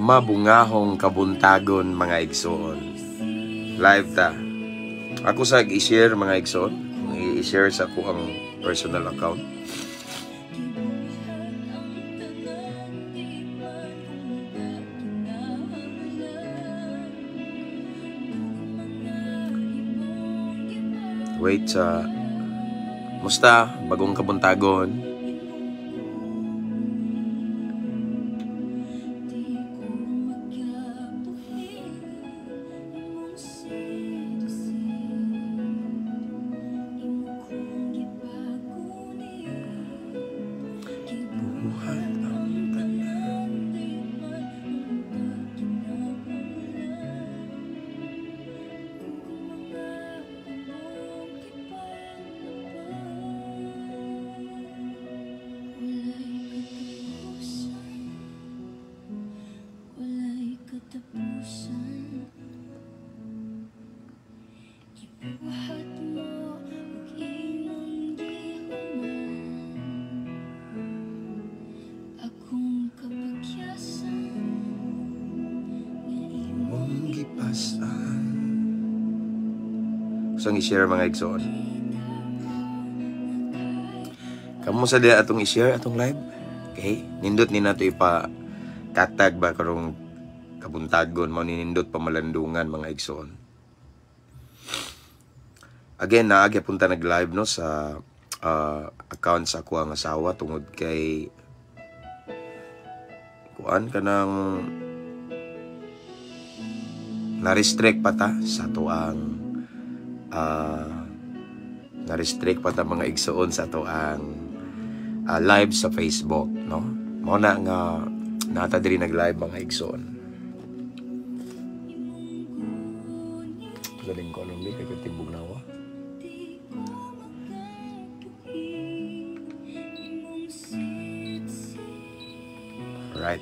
Mabungahong kabuntagon, mga igsoon. Live ta. Ako sa i-share, mga igsoon. I-share sa ako ang personal account. Wait sa, musta bagong kabuntagon? Buhat ang tanan. Wala'y katapusan. Gibuhat mo ug imong gihuman akong kapagyasan nga imong Mong gipasan. Gusto i-share, mga igsoon. Kamo sa diya atong i-share atong live. Okay? Nindot ni nato ipa katag ba karong kabuntagon, mao ni nindot pamalandungan, mga igsoon. Again, naagya punta nag-live, no, sa account sa ako ang asawa tungod kay kuan kanang na-restrict pa ta sa tuang na-restrict pa ta, mga igsoon, sa tuang live sa Facebook, no? Mao na nga nata diri nag-live, mga igsoon. Galing ko anong kay tibog nawa. Di ko makabuhi imong sitsit. Right.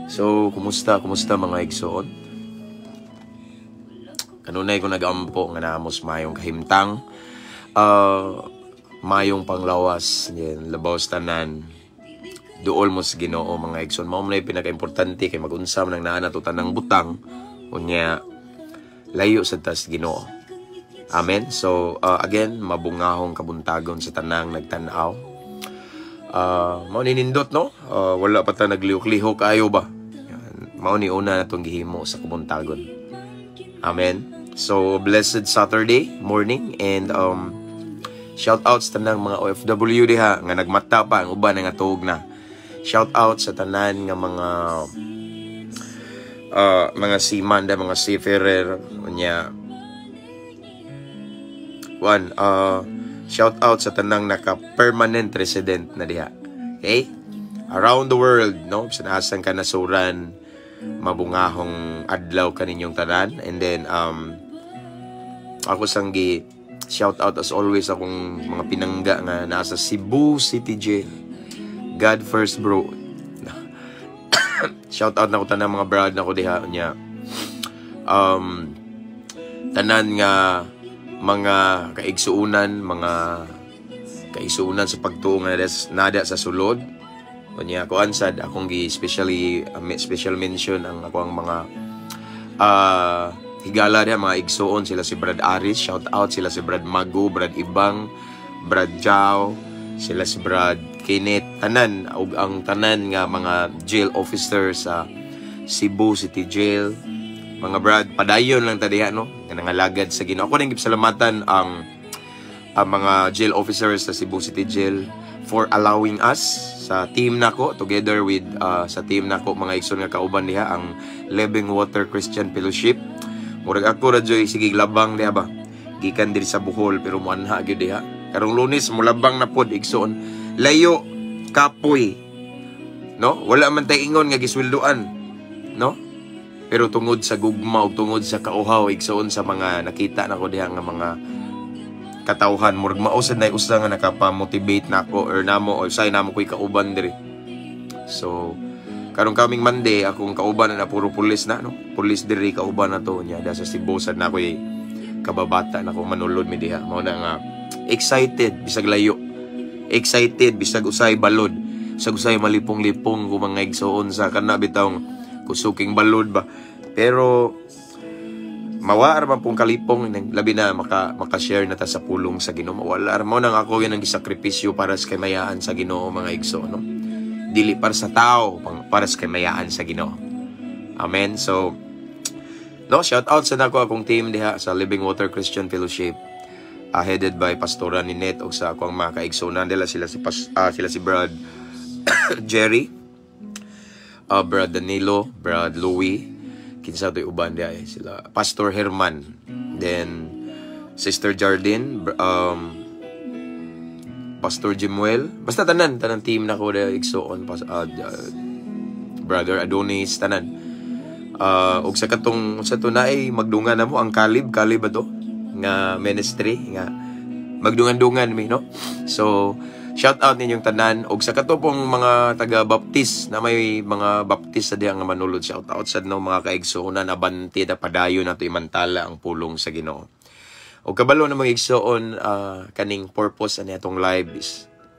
So, kumusta, kumusta, mga igsoon? Kanunay ko nagampo nga namos mayong kahimtang. Mayong panglawas, yan, labaw sa tanan. Duol mo sa Ginoo, mga igsoon. Mao man pinaka-importante kay mag-unsa man ang naa nato tanang butang, unya layo sa tas Ginoo. Amen. So, again, mabungahong kabuntagon sa tanang nagtan-aw. Mao ni nindot, no? Wala pa ta naglihok-lihok ayo ba? Yan. Mao ni una natong gihimo sa kabuntagon. Amen. So, blessed Saturday morning and shout out sa tanang mga OFW diha nga nagmata pa, ang uban nga tuog na. Shout out sa tanan nga mga seaman da, mga seafarer, unya one shout out sa tanang naka permanent resident na diha. Okay? Around the world, no? Bisan asan ka nasuran, mabungahong adlaw kaninyong tanan. And then ako sanggi shout out as always akong mga pinangga nga nasa Cebu City Jail. God first, bro. Shout out na ko tanan mga brad na ko diha, nya. Tanan nga mga kaigsuunan, mga kaigsuunan sa pagtuo nga nada sa sulod. Unya kuan sad akong gi especially special mention ang ako ang mga higala diha, mga igsuon, sila si Brad Aris, shout out sila si Brad Mago, Brad Ibang, Brad Jao, sila si Brad Kenneth, tanan ug ang tanan nga mga jail officer sa Cebu City Jail. Mga brad, padayon lang ta diha, no? Nga nangalagad sa Ginoo. Ako nang gipasalamatan ang mga jail officers sa Cebu City Jail for allowing us sa team nako, together with sa team nako, mga igsoon nga kauban diha, ang Living Water Christian Fellowship. Murag ako ra joy sige labang diha ba. Gikan diri sa Bohol pero muanha gyud diha. Karong Lunes mulabang na pod, igsoon. Layo kapoy. No? Wala man tay ingon nga gisweldoan. No? Pero tungod sa gugma ug tungod sa kauhaw, igsoon, sa mga nakita nako diha nga mga katawhan, murag mao sad nay usa nga nakapa-motivate nako or namo or say namo ko'y kauban diri. So karong kaming Monday, akong kauban na puro pulis na, no? Pulis diri kauban na to niya da sa Cebu sad na ako'y kababata na ko manulod mi diha. Mao na nga excited bisag layo. Excited bisag usay balod. Sa gusay malipong-lipong ko, mga igsoon, sa kana bitawng kusuking balod ba. Pero mawa ra man pong kalipong, labi na maka-share na ta sa pulong sa Ginoo. Wala ra mo nang ako yan ang gisakripisyo para sa kaymayaan sa Ginoo, mga igsoon, no? Dili para sa tao, para sa kaymayaan sa Ginoo. Amen. So no, shout out sa nako akong team diha sa Living Water Christian Fellowship, headed by Pastora Ninette og sa akong mga kaigsuonan nila, sila si Brad Jerry, Brad Danilo, Brad Louie, kinsa to'y uban diha eh, sila Pastor Herman, then Sister Jardine, Pastor Jimuel, basta tanan, tanan team nako diha, igsuon, Brother Adonis, tanan. Og sa katong sa tunay magdungan na mo ang Kalib, Kalib ba to? Nga ministry nga magdungan-dungan mi, no? So shout out ninyong tanan og sa kato pong mga taga Baptist na may mga Baptist sa diha nga manulod, shout out sad, no, mga kaigsuonan. Abante na, padayon nato imantala ang pulong sa Ginoo. Og kabalo na, mga igsoon, kaning purpose ani atong live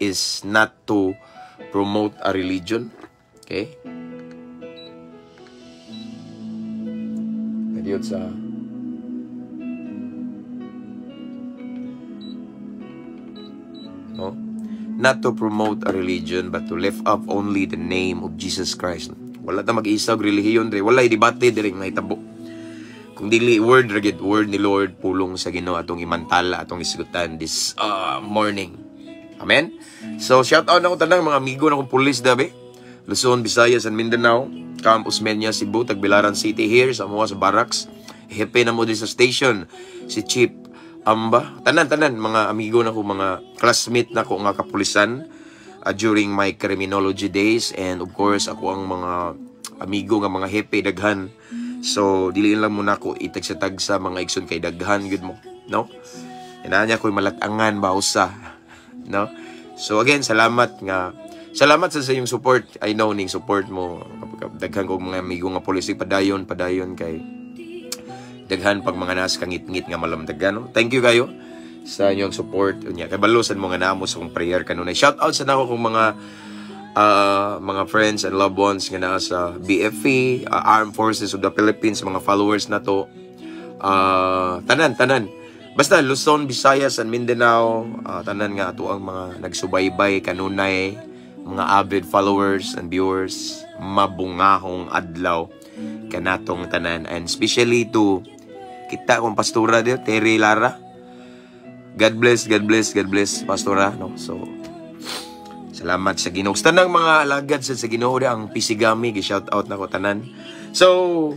is not to promote a religion. Okay? Kadiyot sa, no? Not to promote a religion but to lift up only the name of Jesus Christ. Wala ta mag-isa og relihiyon diri, wala debate diri nga hitabo. Kung dili word ra gid, word ni Lord, pulong sa Ginoo atong imantala, atong isgutan this morning. Amen. So shout out na ko tanang mga amigo na kong pulis dabi. Luzon, Visayas and Mindanao, Camp Osmeña, Cebu, Tagbilaran City here sa mga sa barracks. Hepe na mo din sa station si Chief Amba. Tanan-tanan mga amigo na ko, mga classmate na ko nga kapulisan during my criminology days, and of course ako ang mga amigo nga mga hepe daghan. So dili lang muna ko itagsa-tagsa, mga igsoon, kay daghan gud mo, no? Inanya ko'y malatangan ba usa, no? So again, salamat sa inyong support. I know ning support mo. Kapag daghan ko mga amigo nga pulis, padayon, padayon kay daghan pag mga nas kangit-ngit nga malamdagan, no? Thank you kayo sa inyong support. Unya kay balusan mo nga namo sa akong prayer kanunay. Shout out sa nako kong mga friends and loved ones nga naa sa BFP, Armed Forces of the Philippines, mga followers na to. Tanan, tanan. Basta Luzon, Visayas and Mindanao, tanan nga ato ang mga nagsubaybay kanunay, mga avid followers and viewers, mabungahong adlaw kanatong tanan, and especially to kita kong pastora diyo, Terry Lara. God bless, God bless, God bless, pastora, no? So salamat sa Ginoo. Sa tanang mga alagad sa Ginoo ang Pisigami, gi-shout out nako tanan. So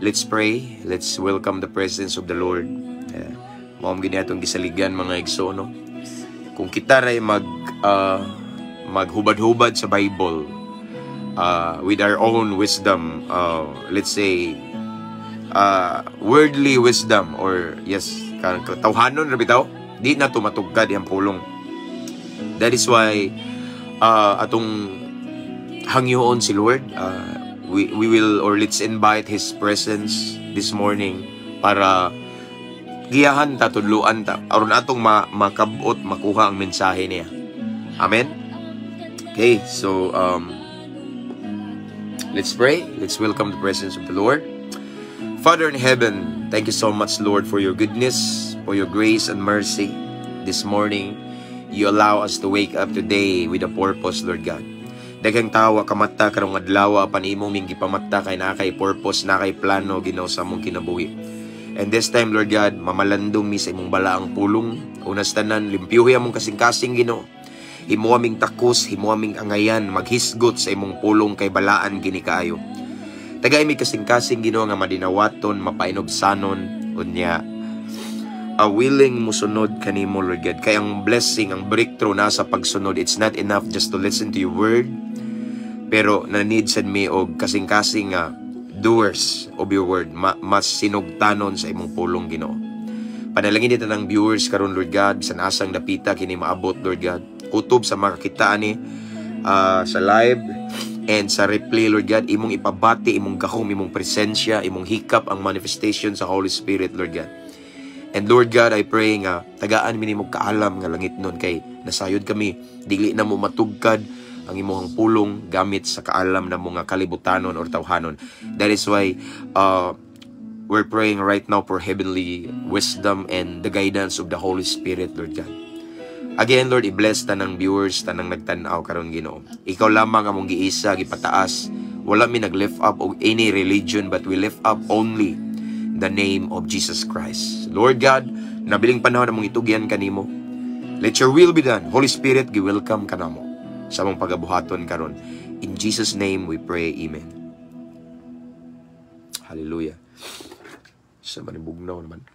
let's pray. Let's welcome the presence of the Lord. Yeah. Mao gini atong gisaligan, mga igsoon, no? Kung kita ray maghubad-hubad sa Bible with our own wisdom, let's say worldly wisdom or yes, tawhanon ra bitaw, di na tumatugkad ang pulong. That is why atong hangyoon si Lord, we will or let's invite His presence this morning para giyahan ta, tudluan ta, aron atong makabot, makuha ang mensahe niya. Amen. Okay, so let's pray. Let's welcome the presence of the Lord. Father in heaven, thank you so much, Lord, for your goodness, for your grace and mercy this morning. You allow us to wake up today with a purpose, Lord God. Daghang tawa kamata karong adlaw, apan imo ming gipamata kay naa kay purpose, naa kay plano, Ginoo, sa among kinabuhi. And this time, Lord God, mamalandong mi sa imong balaang pulong. Unas tanan, limpyuhi among kasing-kasing, Ginoo. Himo aming takos, himo aming angayan, maghisgot sa imong pulong kay balaan gini kaayo. Tagay mi kasing-kasing, Ginoo, nga madinawaton, mapainubsanon, unya willing musunod kanimo, Lord God. Kay ang blessing, ang breakthrough nasa pagsunod. It's not enough just to listen to your word, pero na-need sad mi og kasing-kasing nga doers of your word, mas sinugtanon sa imong pulong, Ginoo. Panalangin dito ng viewers karon, Lord God, bisan asang dapita kini maabot, Lord God. Kutob sa makakita ani sa live and sa replay, Lord God, imong ipabati, imong gahom, imong presensya, imong hikap ang manifestation sa Holy Spirit, Lord God. And Lord God, I pray nga tagaan mi nimo kaalam nga langit nun kay nasayod kami, dili na mo matugkad ang imuhang pulong gamit sa kaalam na mga kalibutanon or tawhanon. That is why we're praying right now for heavenly wisdom and the guidance of the Holy Spirit, Lord God. Again, Lord, i-bless tanang viewers, tanang nagtan-aw karon, Ginoo. Ikaw lamang among giisa, gipataas. Wala mi nag-lift up og any religion, but we lift up only the name of Jesus Christ. Lord God, nabiling panahon among itugyan kanimo. Let your will be done. Holy Spirit, gi-welcome kanamo sa among pagabuhaton karon. In Jesus' name we pray. Amen. Hallelujah. Sa manibugnaw naman.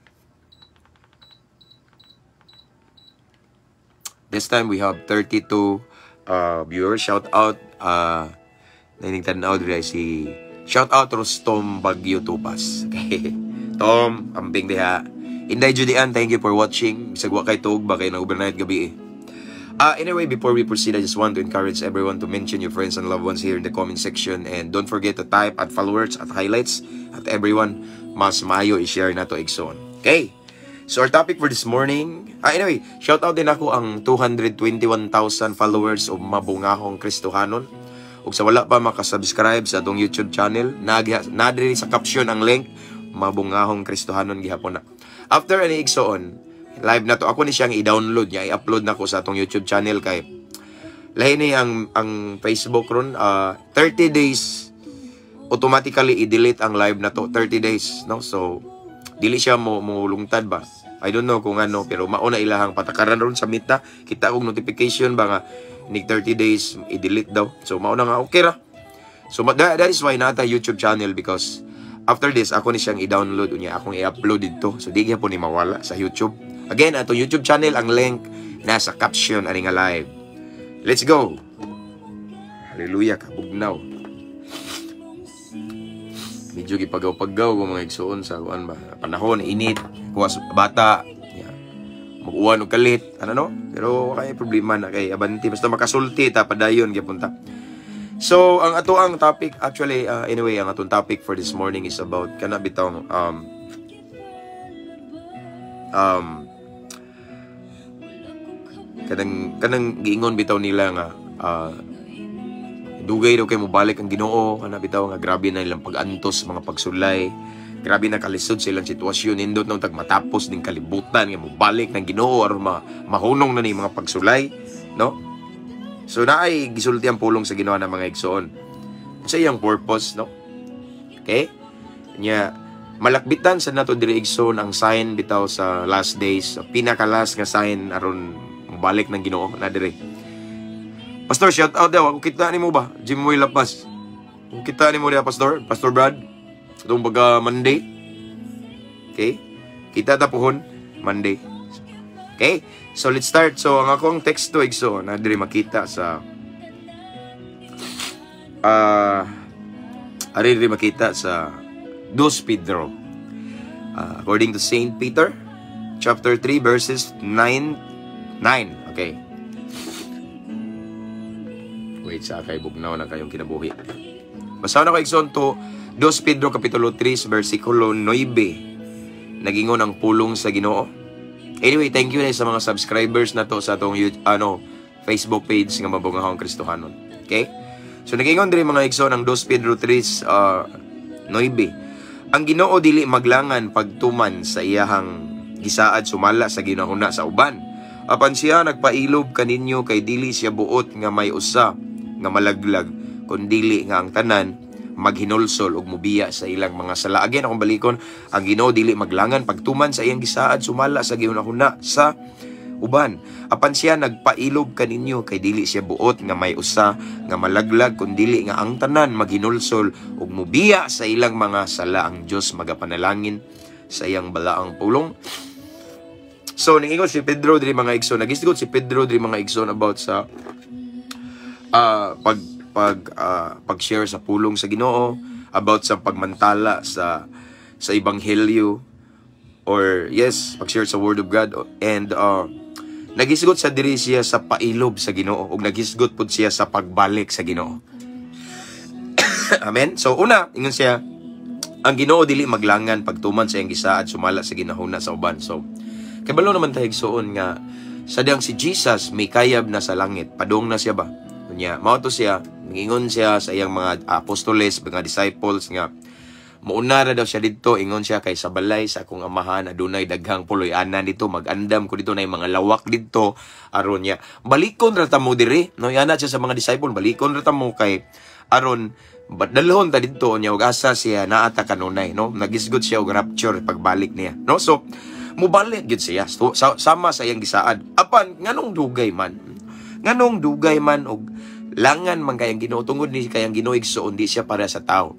This time we have 32 viewers. Shout out naining tanaw diri si, shout out Rostom Bagyo Tupas. Okay. Tom, amping diha. Inday Judian, thank you for watching. Bisag wa kay tuog ba kay na overnight gabi eh. Anyway, before we proceed, I just want to encourage everyone to mention your friends and loved ones here in the comment section, and don't forget to type at followers, at highlights, at everyone, mas maayo i-share na to, igsoon. Okay? So our topic for this morning, anyway, shout out din ako ang 221,000 followers of Mabungahong Kristohanon. Ug sa wala pa makasubscribe sa atong YouTube channel, na diri sa caption ang link, Mabungahong Kristohanon gihapon na. After ani, igsoon, live na to, ako ni siyang i-download niya, i-upload na ko sa atong YouTube channel kay lahi ni ang Facebook ron, 30 days automatically i-delete ang live na to, 30 days, no? So dili siya mo lungtad ba. I don't know kung ano, pero mauna ilahang patakaran ron sa Meta. Kita kong notification ba nga ni 30 days i-delete daw. So mauna nga okay ra. So that is why nata YouTube channel, because after this ako ni siyang i-download unya akong i-upload dito. So di gyapon ni mawala sa YouTube. Again, atong YouTube channel, ang link nasa caption ani nga live. Let's go. Hallelujah, kabugnaw. Medyo gipagaw-pagaw ko, mga igsuon, sa kuan ba. Panahon init, kuha sa bata. Yeah. Mag-uwan og kalit, ano no? Pero wala kay problema na kay abanti basta makasulti ta, padayon gyapon ta. So, ang ato ang topic actually, anyway, ang atong topic for this morning is about kana bitong kanang giingon bitaw nila nga dugay daw kay mobalik ang Ginoo, kana bitaw nga grabe na ilang pag-antos, mga pagsulay, grabe na kalisod sa ilang sitwasyon, nindot na tag matapos ning kalibutan nga mobalik ng Ginoo aron mahunong na ni mga pagsulay, no? So naay gisulti ang pulong sa Ginoo ng mga igsoon sa iyang purpose, no? Okay, nya malakbitan sa nato diri, igsoon, ang sign bitaw sa last days, pinaka-last nga sign aron mobalik ng Ginoo na diri. Pastor, shout out daw. Ako kita nimo ba? Jimmoy Lapas. Kung kita nimo diha, Pastor, Pastor Brad. Itong baga Monday. Okay? Kita ta pohon Monday. Okay? So let's start. So ang akong teksto, igso, na diri makita sa ari diri makita sa Dos Pedro. According to Saint Peter, chapter 3 verses 9 9. Okay. Wait sa kay bugnaw na kayong kinabuhi. Basta na ko, igsoon, to 2 Pedro kapitulo 3 versikulo 9. Nagingon ang pulong sa Ginoo. Anyway, thank you na sa mga subscribers na to sa atong ano Facebook page nga Mabungahong Kristohanon. Okay? So nagingon diri, mga igsoon, ang 2 Pedro 3 9. Ang Ginoo dili maglangan pagtuman sa iyahang gisaad sumala sa ginahuna sa uban. Apan siya nagpailob kaninyo kay dili siya buot nga may usa nga malaglag, kun dili nga ang tanan maghinulsol ug mubiya sa ilang mga sala. Again, akong balikon, ang Ginoo dili maglangan pagtuman sa iyang gisaad sumala sa gihunahuna sa uban. Apan siya nagpailob kaninyo kay dili siya buot nga may usa nga malaglag, kun dili nga ang tanan maghinulsol ug mubiya sa ilang mga sala. Ang Dios magapanalangin sa iyang balaang pulong. So, ningingon si Pedro diri, mga igsoon, nagisgot si Pedro diri, mga igsoon, about sa pag pag pag-share sa pulong sa Ginoo, about sa pagmantala sa ebanghelyo or yes, pag-share sa word of God, and nagisgot sa diri siya sa pailob sa Ginoo ug nagisgot pud siya sa pagbalik sa Ginoo. Amen. So una, ingon siya, ang Ginoo dili maglangan pagtuman sa iyang gisaad sumala sa ginahuna sa uban. So kabalo naman tayo, igsoon, nga sa diyang si Jesus may kayab na sa langit, padong na siya ba. Kunya Unya, mao to siya, ngingon siya sa iyang mga apostoles, mga disciples nga muuna na daw siya didto. Ingon siya, "Kay sa balay sa akong amahan adunay daghang puloy-anan dito, mag-andam ko dito, na mga lawak didto aron niya balikon ra ta mo diri," no? Yana siya sa mga disciple, "Balikon ra ta mo kay aron dalhon ta didto niya." Ug asa siya naa ta kanunay, no? Nagisgot siya og rapture pagbalik niya, no? So mubalik gyud siya, so, sama sa iyang gisaad. Apan nganong dugay man, nganong dugay man og langan man kayang Ginoo? Tungod ni kayang Ginoo, igsoon, di siya para sa tao.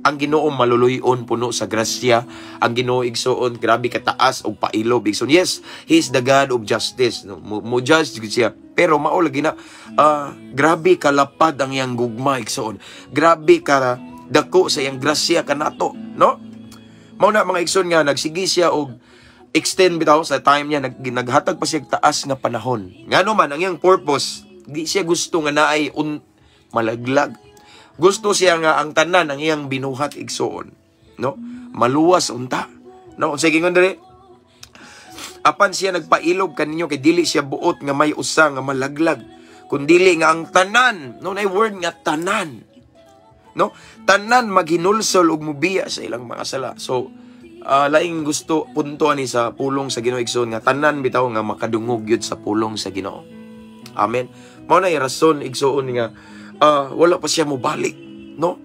Ang Ginoo maluluy-on, puno sa grasya. Ang Ginoo, igsoon, grabe kataas og pailob, igsoon. Yes, He is the God of justice, no? Mo judge gud siya, pero mao lagi na grabe kalapad ang iyang gugma, igsoon. Grabe ka dako sa iyang grasya kanato, no? Mao na, mga igsoon, nga nagsige siya og extend bitaw sa time niya, naghatag pa siya og taas nga panahon. Ngano man, ang iyang purpose, di siya gusto nga naay malaglag. Gusto siya nga ang tanan ang iyang binuhat, igsoon, no, maluwas unta, no? Unsay gingon diri? "Apan siya nagpailob kaninyo kay dili siya buot nga may usa nga malaglag, kundili nga ang tanan," no, nay word nga tanan, no, "tanan maghinulsol ug mubiya sa ilang mga sala." So laing gusto punto ani sa pulong sa Ginoo, igsoon, nga tanan bitaw nga makadungog gyud sa pulong sa Ginoo. Amen. Mao na rason, igsoon, nga wala pa siya mobalik, no?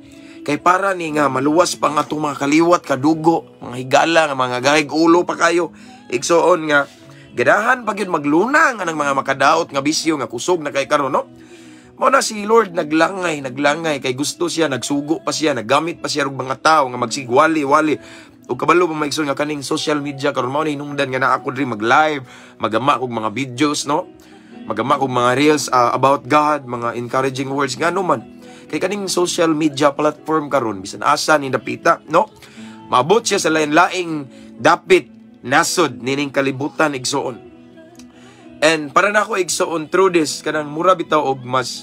Kay para ni nga maluwas pa nga atong mga kaliwat, kadugo, mga higala nga mga gahig ulo pa kayo, igsoon, nga ganahan pa gyud maglunang anang mga makadaot nga bisyo nga kusog na kay karon, no? Mao na si Lord naglangay, naglangay kay gusto siya, nagsugo pa siya, naggamit pa siya og mga tao nga magsigwali-wali. Ug kabalo pa, mga igsoon, nga kaning social media karon mao ni hinungdan nga naa ako diri mag-live, magama kog mga videos, no? Magama kog mga reels about God, mga encouraging words, ngano man. Kay kaning social media platform karon, bisan asa ni dapita, no? Maabot siya sa lain-laing dapit nasod nining kalibutan, igsoon. And para nako, igsoon, through this, kanang mura bitaw og mas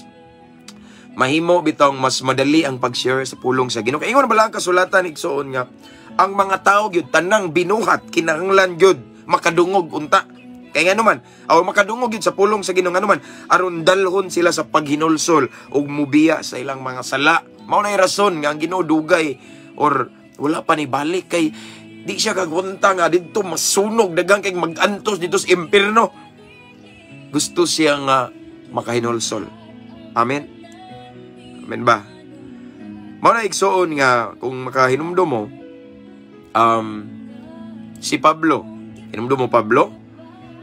mahimo bitaw, mas madali ang pag-share sa pulong sa Ginoo. Kay ingon bala ang kasulatan, igsoon, nga ang mga tao gyud, tanang binuhat, kinahanglan gyud makadungog unta. Kay ngano man, aw makadungog gyud sa pulong sa Ginoo, ngano man, aron dalhon sila sa paghinulsol ug mubiya sa ilang mga sala. Mao na rason nga ang Ginoo dugay or wala pa ni balik, kay di siya kagwanta nga didto masunog, daghang kay mag-antos dito sa impierno. Gusto siya nga makahinulsol. Amen. Amen ba? Mao na, igsoon, nga kung makahinumdum mo si Pablo, hinumdum mo Pablo,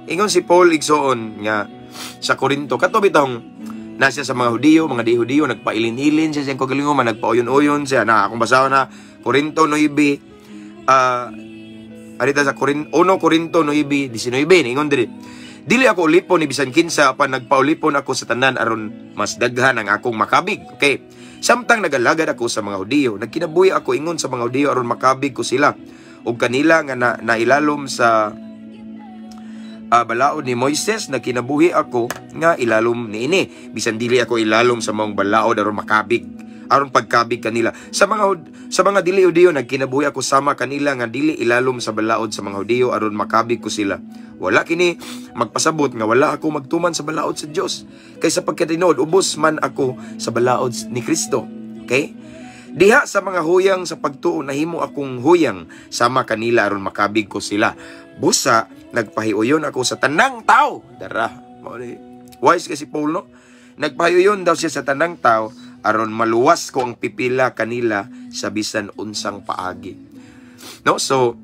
ingon si Paul, igsoon, nga sa Korinto, kato bitong nasa sa mga Hudiyo, mga di Hudiyo, nagpailin-ilin siya siyang kagalingon, man nagpauyon-uyon siya. Na akong basahon na Korinto 9, arita sa 1 Korinto 9:19, ingon diri, "Dili ako ulipon ni bisan kinsa, apan nagpaulipon ako sa tanan aron mas daghan ang akong makabig." Okay. "Samtang nagalagad ako sa mga Hudiyo, nagkinabuhi ako ingon sa mga Hudiyo aron makabig ko sila. Ug kanila nga nailalom sa balaod ni Moises, nagkinabuhi ako nga ilalom niini. Bisan dili ako ilalom sa maong balaod aron makabig, aron pagkabig kanila. Sa mga dili Hudiyo, nagkinabuhi ako sama kanila nga dili ilalom sa balaod sa mga Hudiyo aron makabig ko sila. Wala kini magpasabot nga wala ako magtuman sa balaod sa Dios. Kay sa pagkatinuod, ubos man ako sa balaod ni Kristo." Okay? "Diha sa mga huyang sa pagtuo, nahimo akong huyang sama kanila aron makabig ko sila. Busa nagpahiuyon ako sa tanang tao." Dara. Mao ni wise kasi Paul, no? Nagpahiuyon daw siya sa tanang tao aron maluwas ko ang pipila kanila sa bisan unsang paagi. No? So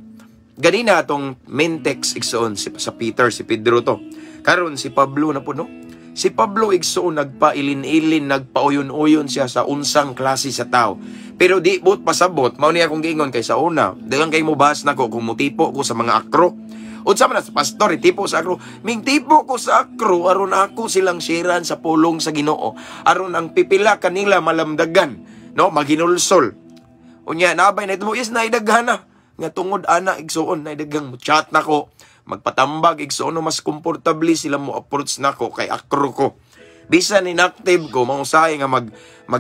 ganina atong main text, igsoon, si sa Peter, si Pedro to. Karon si Pablo na po, no? Si Pablo, igsoon, nagpailin-ilin, nagpauyon-uyon siya sa unsang klase sa tao. Pero di buot pasabot, mao ni akong giingon kay sa una, daghang kay mo bash nako kung mutipo ko sa mga akro. Unsa man na sa pastor, tipo sa akro. Ming tipo ko sa akro aron ako silang sharean sa pulong sa Ginoo. Aron ang pipila kanila malamdagan, no, maginulsol. Unya nabay na ito mo is naidaghan na. Nga tungod ana, igsuon, naidaghang mo chat nako, magpatambag, igsuon, no, mas komportable sila mo approach nako kay akro ko. Bisan inactive ko, mausahay nga mag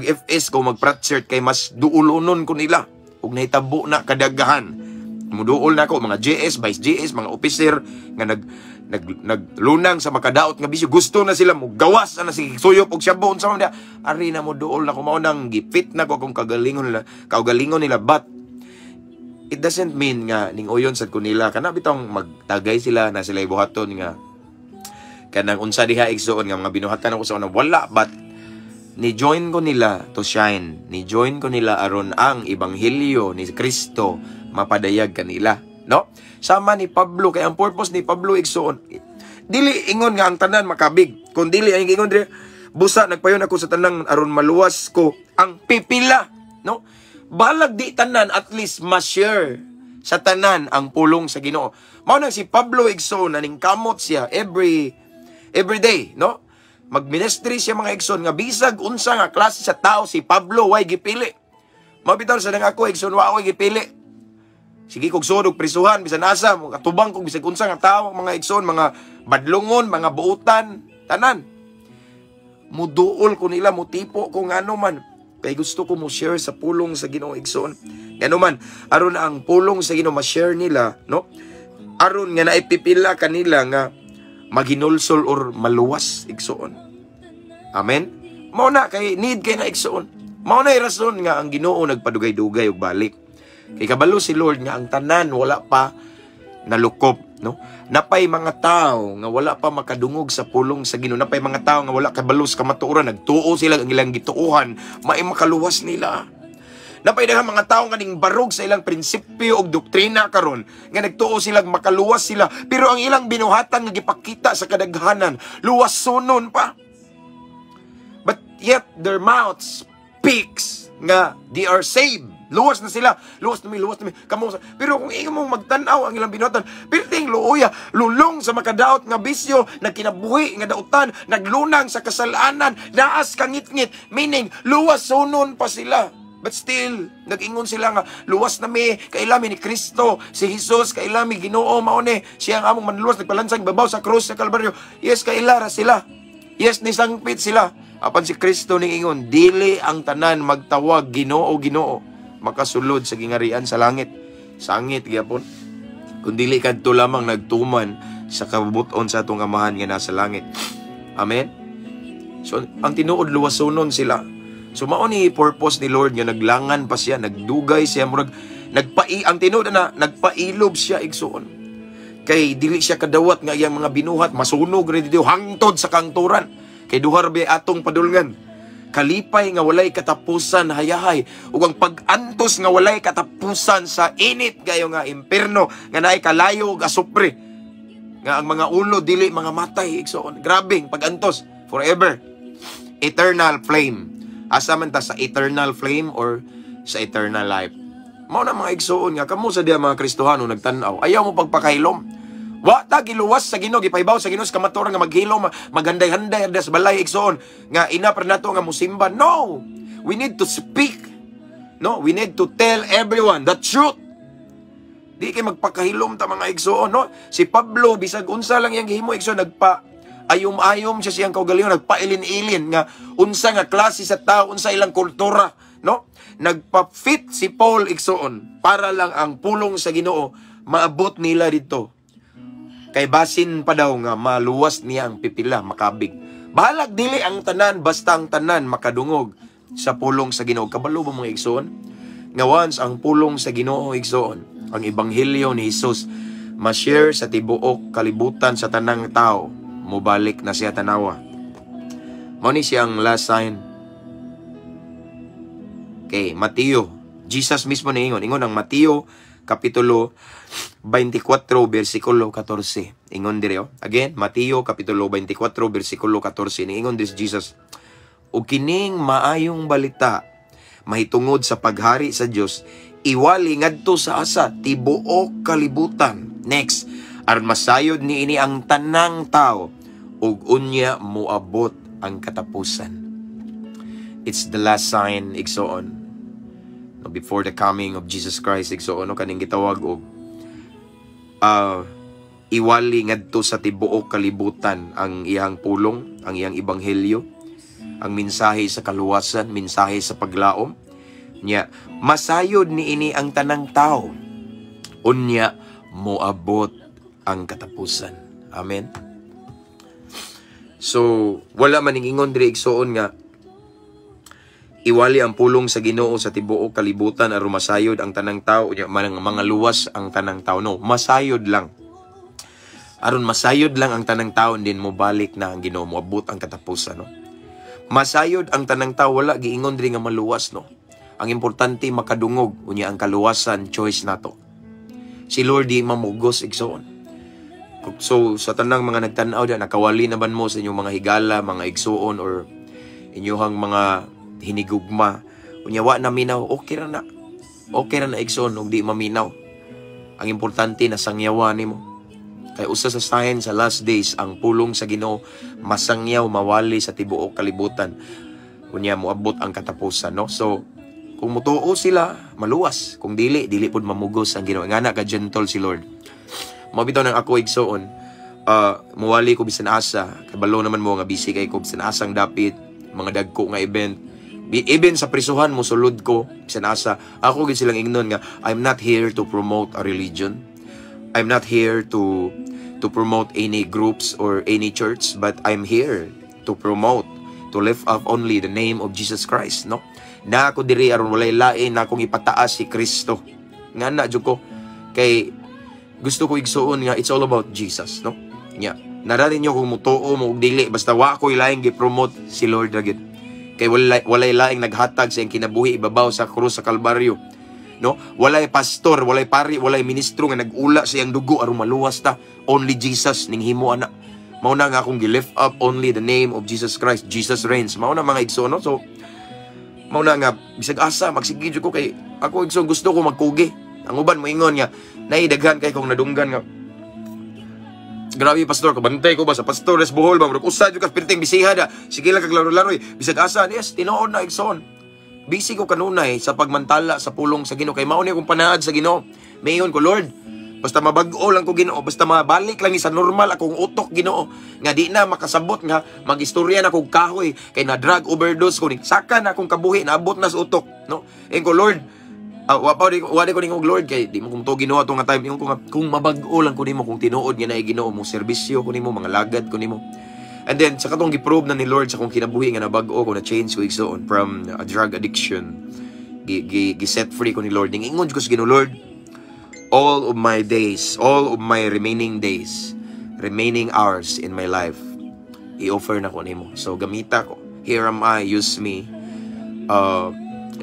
FS ko, mag shirt kay mas duulonon ko nila. Ug nahitabo na kadaghan. Muduol na ako mga GS, vice GS, mga officer nga nag Naglunang sa makadaot nga bisyo, gusto na sila mo gawas na si suyop og shabu, unsa man diha. Ari na mo duol na ko, mao nang gifit na ko akong kagalingon nila, kaugalingon nila. But it doesn't mean nga ning uyon sad ko nila. Kana bitong magtagay sila na sila buhaton nga kanang unsa diha, igsuon, nga mga binuhatan ako sa una, wala. But ni join ko nila to shine, ni join ko nila aron ang ebanghelyo ni Kristo mapadayag kanila, no? Sama ni Pablo, kay ang purpose ni Pablo, igsuon, dili ingon nga ang tanan makabig, kun dili ang ingon diri, "Busa nagpayon ako sa tanan aron maluwas ko ang pipila," no? Balag di tanan, at least ma-share sa tanan ang pulong sa Ginoo. Mao nang si Pablo, igsoon, naning kamot siya every day, no? Magministry siya, mga igsoon, nga bisag unsa nga klase sa tao, si Pablo way gipili. Mabitaw sa nang ako, igsoon, wa ako gipili. Sige kog sulod prisuhan bisan asa, katubang kog bisag unsa nga tao, mga igsoon, mga badlongon, mga buutan, tanan. Muduol ko nila, mutipo ko ngano man. Kay gusto ko mo share sa pulong sa Ginoo, igsoon. Ngano man, aron ang pulong sa Ginoo ma-share nila, no? Aron nga naipipila kanila nga maginulsol or maluwas, igsoon. Amen. Mao na kay need kay na, igsoon. Mao na rason nga ang Ginoo nagpadugay-dugay og balik. Kay kabalo si Lord nga ang tanan wala pa nalukop, no? Napay mga tao nga wala pa makadungog sa pulong sa Ginoo, napay mga tao nga wala kabalo sa kamatuoran, nagtuo sila ang ilang gituohan maay makaluwas nila. Napay daghang mga tao nga ning barog sa ilang prinsipyo ug doktrina karon, nga nagtuo sila makaluwas sila, pero ang ilang binuhatan nga gipakita sa kadaghanan, luwasonon pa. But yet their mouths speaks nga they are saved. Luwas na sila. Luwas na mi, luwas na mi. Kamo, pero kung ikaw mong magtan-aw ang ilang binuhatan, pirting luoya, lulong sa makadaot nga bisyo, nagkinabuhi nga dautan, naglunang sa kasalanan, naas kangitngit, meaning luwasonon pa sila. But still, nag-ingon sila nga, "Luwas na mi, kaila mi ni Kristo, si Jesus, kaila mi Ginoo, mao ni, siya ang among manluwas, nagpalansang babaw sa krus sa Kalbaryo." Yes, kaila ra sila. Yes, nisangpit sila. Apan si Kristo ning ingon, "Dili ang tanan magtawag Ginoo, Ginoo, makasulod sa gingarian sa langit." Sangit gyapon. Kung dili kadto lamang nagtuman sa kabubuton sa atong Amahan nga nasa langit. Amen. So ang tinuod, luwasonon sila. So mao ni purpose ni Lord nga naglangan pa siya, nagdugay siya, murag nagpai ang tinuod na nagpailob siya, igsuon. Kay dili siya kadawat nga iyang mga binuhat masunog rin dito hangtod sa kangturan. Kay duha ra atong padulngan. Kalipay nga walay katapusan hayahay ug ang pag-antos nga walay katapusan sa init kayo nga impierno nga naay kalayo ug asupre. Nga ang mga ulo dili mga matay, igsoon. Grabing pag-antos forever. Eternal flame. Asa man ta, sa eternal flame or sa eternal life? Mao na, mga igsoon, nga kamo sa diya mga Kristohano nagtan-aw, ayaw mo pagpakahilom. Wa ta giluwas sa Ginoo, gipahibaw sa Ginoo sa kamatuoran nga maghilom, maghanday-handay sa balay, igsoon, nga ina pa nato nga musimba. No. We need to speak. No, we need to tell everyone the truth. Di kay magpakahilom ta, mga igsoon, no? Si Pablo, bisag unsa lang iyang gihimo, igsoon, nagpa ayom-ayom siya siyang kaugalingon, nagpailin-ilin nga unsa nga klase sa tao, unsa ilang kultura, no? Nagpa-fit si Paul, igsoon, para lang ang pulong sa Ginoo maabot nila dito. Kay basin pa daw nga maluwas niya ang pipila, makabig. Bahalag dili ang tanan, basta ang tanan makadungog sa pulong sa Ginoo. Kabalo ba, mga igsoon, nga once ang pulong sa Ginoo, igsoon, ang ebanghelyo ni Jesus, ma-share sa tibuok kalibutan sa tanang tao, mubalik na siya tanawa. Mao ni siyang last sign. Okay, Mateo. Jesus mismo niingon. Ingon ang Mateo kapitulo 24 bersikulo 14. Ingon dire oh. Again, Mateo kapitulo 24 bersikulo 14. Niingon this Jesus. "Ug kining maayong balita mahitungod sa paghari sa Dios iwali ngadto sa asa tibuok kalibutan." Next, "aron masayod niini ang tanang tao, ug unya moabot ang katapusan." It's the last sign, igsoon. No, before the coming of Jesus Christ, igsoon, no, kaning gitawag og iwali ngadto sa tibuok kalibutan ang iyang pulong, ang iyang ebanghelyo, ang mensahe sa kaluwasan, mensahe sa paglaom. Nya, masayod niini ang tanang tao. Unya moabot ang katapusan. Amen. So, wala man ingon diri, igsuon, nga iwali ang pulong sa Ginoo sa tibuok kalibutan aron masayod ang tanang tao unya man mga luwas ang tanang tao. No, masayod lang. Aron masayod lang ang tanang tao, din mo balik na ang Ginoo, moabot ang katapusan, no? Masayod ang tanang tao, wala giingon diri nga maluwas, no? Ang importante, makadungog. Unya ang kaluwasan, choice nato. Si Lord di mamugos, igsoon. So sa tanang mga nagtan-aw diyan, nakawali na ban mo sa inyong mga higala, mga igsuon or inyong mga hinigugma, unya wa na minaw, okay ra na. Okay ra na, igsoon, ug di maminaw. Ang importante, nasangyawan nimo. Kay usa sa sign sa last days, ang pulong sa Ginoo masangyaw, mawali sa tibuok kalibutan. Unya moabot ang katapusan, no? So kung mutuo sila, maluwas. Kung dili, dili pud mamugos ang Ginoo. Ngana ka gentle si Lord. Mao bitaw nang ako, igsoon, muwali ko bisan asa, kabalo naman mo nga busy kay ko bisan asang dapit, mga dagko nga event. Even sa prisuhan mo sulod ko bisan asa. Ako gid silang ingnon nga I'm not here to promote a religion. I'm not here to promote any groups or any church, but I'm here to promote, to lift up only the name of Jesus Christ, no? Na ako diri aron walay lain na akong ipataas si Kristo. Nga na jud ko kay gusto ko, igsuon, nga it's all about Jesus, no? Nya, nara ninyo kung mutuo mo og dili, basta wa ko'y laing gi-promote, si Lord ra gyud. Kay walay laing naghatag sa iyang kinabuhi ibabaw sa krus sa Kalbaryo. No? Walay pastor, walay pari, walay ministro nga nag-ula sa iyang dugo aron maluwas ta. Only Jesus ning himo ana. Mao na nga akong gi-lift up only the name of Jesus Christ. Jesus reigns. Mao na, mga igsoon, no? So mao na nga bisag asa magsige jud ko kay ako, igsoon, gusto ko magkugi. Ang uban moingon nga naidaghan kay kong nadunggan nga grabe, pastor, kabantay ko ba sa pastor sa Bohol ba, murag usa jud ka perting bisiha da. Sige lang kag laro-laro, bisag asa. Yes, tinuod na, igsoon. Busy ko kanunay sa pagmantala sa pulong sa Ginoo kay mao ni akong panaad sa Ginoo. Mayon ko, "Lord, basta mabag-o lang ko, Ginoo, basta mabalik lang ni sa normal akong utok, Ginoo, nga di na makasabot nga magistorya na kog kahoy kay na drug overdose ko ni saka na akong kabuhi naabot na sa utok," no? Ingon ko, "Lord," wa pa di, wa di ko ningog Lord kay di mo kung to Ginoo ato nga time. Ingon ko nga kung mabag-o lang ko nimo, kung tinuod nga naay Ginoo, mo serbisyo ko nimo, mga lagad ko nimo. And then sa katong gi-prove na ni Lord sa akong kinabuhi nga nabag-o ko, na change ko, igsoon, from a drug addiction, gi, gi, gi set free ko ni Lord. Ning ingon ko sa Ginoo, "Lord, all of my days, all of my remaining days, remaining hours in my life, i-offer na ko nimo. So gamita ko. Here am I, use me.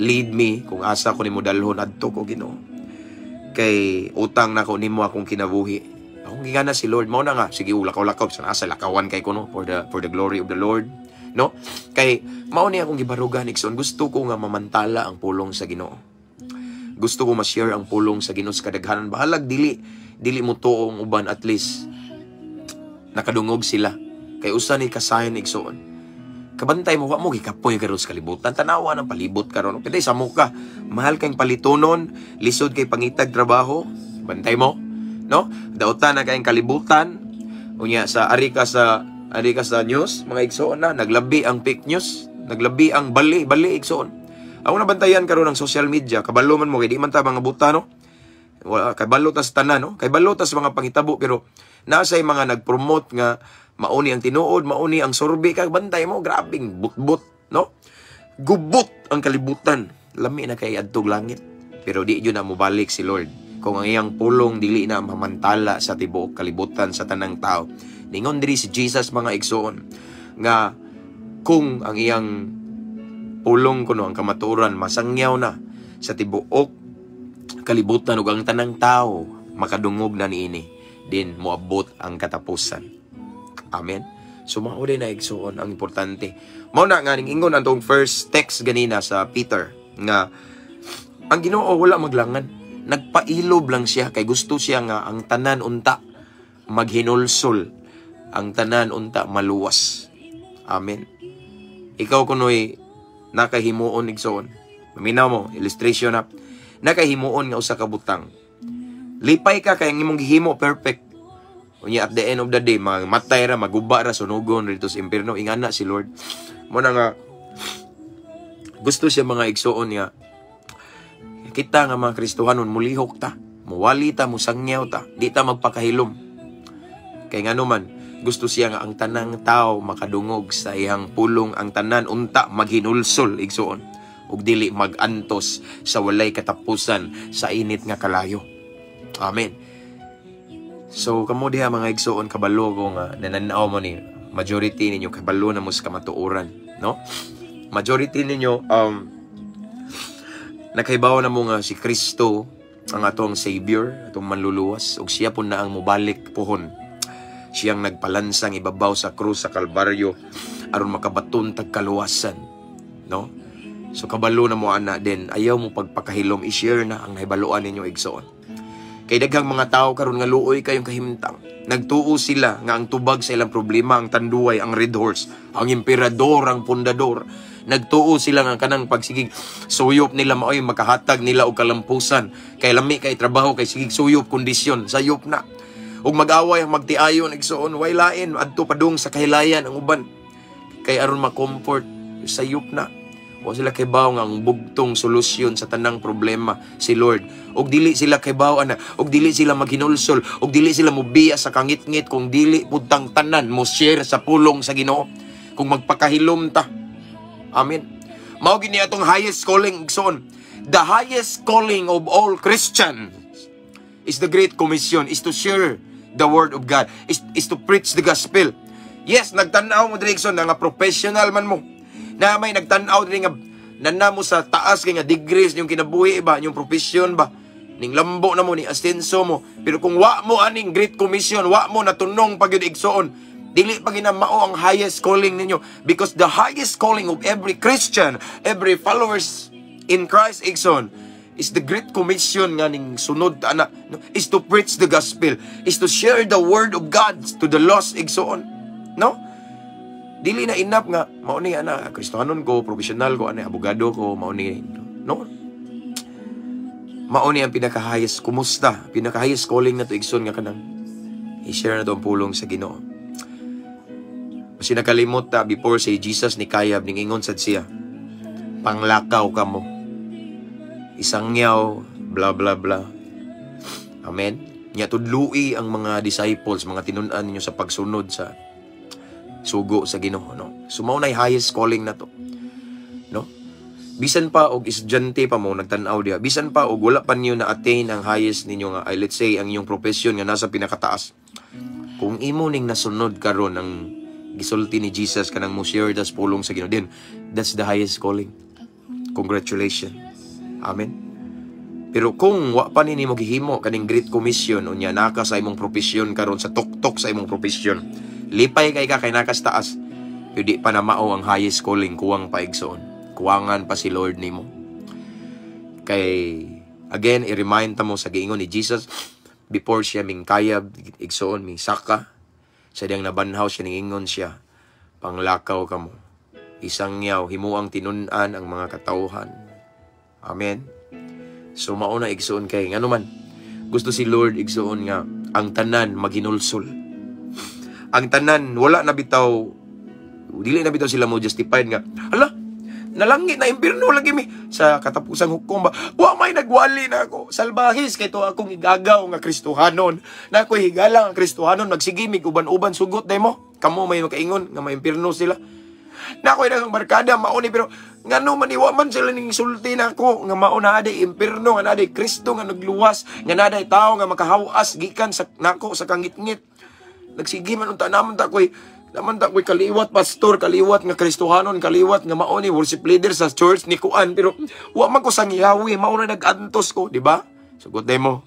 Lead me kung asa ko nimo dalhon, adto ko, Ginoo. Kay utang na ko nimo akong kinabuhi." Akong gingana si Lord. Mao na nga sige lakaw-lakaw sa asa lakawan kay ko, no, for the glory of the Lord, no? Kay mao ni akong gibarugan, igsoon. Gusto ko nga mamantala ang pulong sa Ginoo. Gusto ko ma-share ang pulong sa Ginoo sa kadaghanan. Bahalag dili dili mo tuong uban, at least nakadungog sila. Kay usa ni ka sign, igsoon. Kabantay mo, wa mo gikapoy karon sa kalibutan. Tanawa ng palibot karon. Pwede sa mo ka. Mahal kang palitonon, lisod kay pangitag trabaho. Bantay mo, no? Dautan na kayong kalibutan. Unya sa ari ka sa news, mga igsoon na naglabi ang fake news, naglabi ang bali, bali, igsoon. Ako nabantayan karon ng social media, kabalo man mo kay di man ta mga buta, no? Wala kabalo ta sa tanan, no? Kay balo ta sa mga pangitabo, pero nasa mga nag-promote nga mauni ang tinuod, mauni ang survey kag bantay mo, grabing butbut, no? Gubot ang kalibutan. Lami na kay adtog langit. Pero di jud na mobalik si Lord kung ang iyang pulong dili na mamantala sa tibuok kalibutan, sa tanang tao. Ningon diri si Jesus, mga igsoon, nga kung ang iyang pulong kuno, ang kamatuoran, masangyaw na sa tibuok kalibutan ug ang tanang tao makadungog na niini, din moabot ang katapusan. Amen. So mao din na, igsoon, ang importante. Mao na nga ning ingon antong first text ganina sa Peter nga ang Ginoo wala maglangan. Nagpailob lang siya kay gusto siya nga ang tanan unta maghinulsol, ang tanan unta maluwas. Amen. Ikaw kunoy nakahimuon, igsoon. Maminaw mo, illustration na. Nakahimuon nga usa ka butang. Lipay ka kay ang imong gihimo perfect. Unya at the end of the day, mga matay ra, maguba ra, sunugon dito sa impierno. Ingana si Lord. Mo na nga gusto siya, mga igsoon, nga kita nga mga Kristohanon mulihok ta, muwali ta, musangyaw ta, di ta magpakahilom. Kay ngano man, gusto siya nga ang tanang tao makadungog sa iyang pulong, ang tanan unta maghinulsol, igsuon, ug dili magantos sa walay katapusan sa init nga kalayo. Amen. So kamo diha, mga igsuon, kabalo ko nga nananaw mo ni majority ninyo kabalo na mo sa kamatuoran, no? Majority ninyo nakahibaw na mo nga si Kristo ang atong Savior, atong manluluwas, ug siya po na ang mobalik puhon. Siyang nagpalansang ibabaw sa krus sa Kalbaryo aron makabaton tag kaluwasan, no? So kabalo na mo ana din, ayaw mo pagpakahilom, i-share na ang nahibaluan ninyo, igsoon. Kay daghang mga tao karon nga luoy kayong kahimtang. Nagtuo sila nga ang tubag sa ilang problema ang Tanduay, ang Red Horse, ang emperador, ang pundador. Nagtuo sila nga kanang pagsigig suyop nila maoy makahatag nila og kalampusan. Kay lami kay trabaho kay sigig suyop kondisyon, sayop na. Ug mag-away ang magtiayon, igsoon, way lain adto padung sa kahilayan ang uban. Kay aron ma-comfort, sayop na. Wa sila kibaw nga ang bugtong solusyon sa tanang problema si Lord. Og dili sila kibaw ana, og dili sila maghinulsol, og dili sila mobiya sa kangitngit kung dili pud tang tanan mo share sa pulong sa Ginoo. Kung magpakahilom ta. Amen. Mao gini atong highest calling, igsoon. The highest calling of all Christians is the Great Commission, is to share the word of God, is to preach the gospel. Yes, nagtan-aw mo diri, igsoon, nga professional man mo. Na may nagtan-aw diri nga nana mo sa taas kay nga degrees yung kinabuhi ba, yung profession ba, ning lambo na mo, ni asenso mo. Pero kung wa mo aning Great Commission, wa mo natunong pag yun, igsoon, dili pa mao ang highest calling ninyo, because the highest calling of every Christian, every followers in Christ, igsoon, is the Great Commission nga ning sunod ana, no, is to preach the gospel, is to share the word of God to the lost, igsoon, no? Dili na enough nga mao ni ana, Kristohanon ko, professional ko ana, abogado ko, mao ni, no? Mao ni ang pinaka highest, kumusta, pinaka highest calling na to, igsoon, nga kanang i-share na to ang pulong sa Ginoo. Kasi nakalimot ta, before si Jesus ni kayab, ning ingon sad siya, "Panglakaw kamo. Isangyaw, blah blah blah." Amen. Nya tudlui ang mga disciples, mga tinun-an ninyo sa pagsunod sa sugo sa Ginoo, no? So mao nay highest calling na to. No? Bisan pa og estudyante pa mo nagtan-aw diha, bisan pa og wala pa niyo na attain ang highest ninyo nga ay, let's say, ang inyong profession nga nasa pinakataas. Kung imo ning nasunod karon ang gisulti ni Jesus kanang mo share das pulong sa Ginoo din, that's the highest calling. Congratulations. Amen. Pero kung wa pa nini mo gihimo kaning Great Commission, unya naka sa imong profesyon karon, sa tuktok sa imong profesyon, lipay kay ka kay nakas taas. Pero di pa na mao ang highest calling, kuwang pa, igsoon. Kuwangan pa si Lord nimo. Kay again, i-remind ta mo sa giingon ni Jesus before siya mingkayab, igsoon, misaka sa diyang nabanhaw siya, ningingon siya, "Panglakaw kamo. Isangyaw, himuang tinun-an ang mga katawhan." Amen. So mao na, igsoon, kay ngano man gusto si Lord, igsoon, nga ang tanan maghinulsol. Ang tanan wala na bitaw, dili na bitaw sila mo justified nga hala nalangit na impierno lagi mi sa katapusang hukom ba, wa may nagwali na ako salbahis kay to akong igagaw nga Kristohanon na ako higala nga Kristohanon, magsige mig uban-uban, sugot day mo kamo may makaingon nga maimpierno sila na ako'y daghang barkada mao ni, pero ngano man iwa man sila ning sulti na ako nga mao na aday impierno, nga naday Kristo nga nagluwas, nga naday tao nga makahawas gikan sa nako sa kangitngit? Nagsige man unta naman ta ko'y kaliwat pastor, kaliwat nga Kristohanon, kaliwat nga mao ni worship leader sa church ni kuan, pero wa man ko sangyawi, mao na nag-antos ko, di ba? Sugot mo.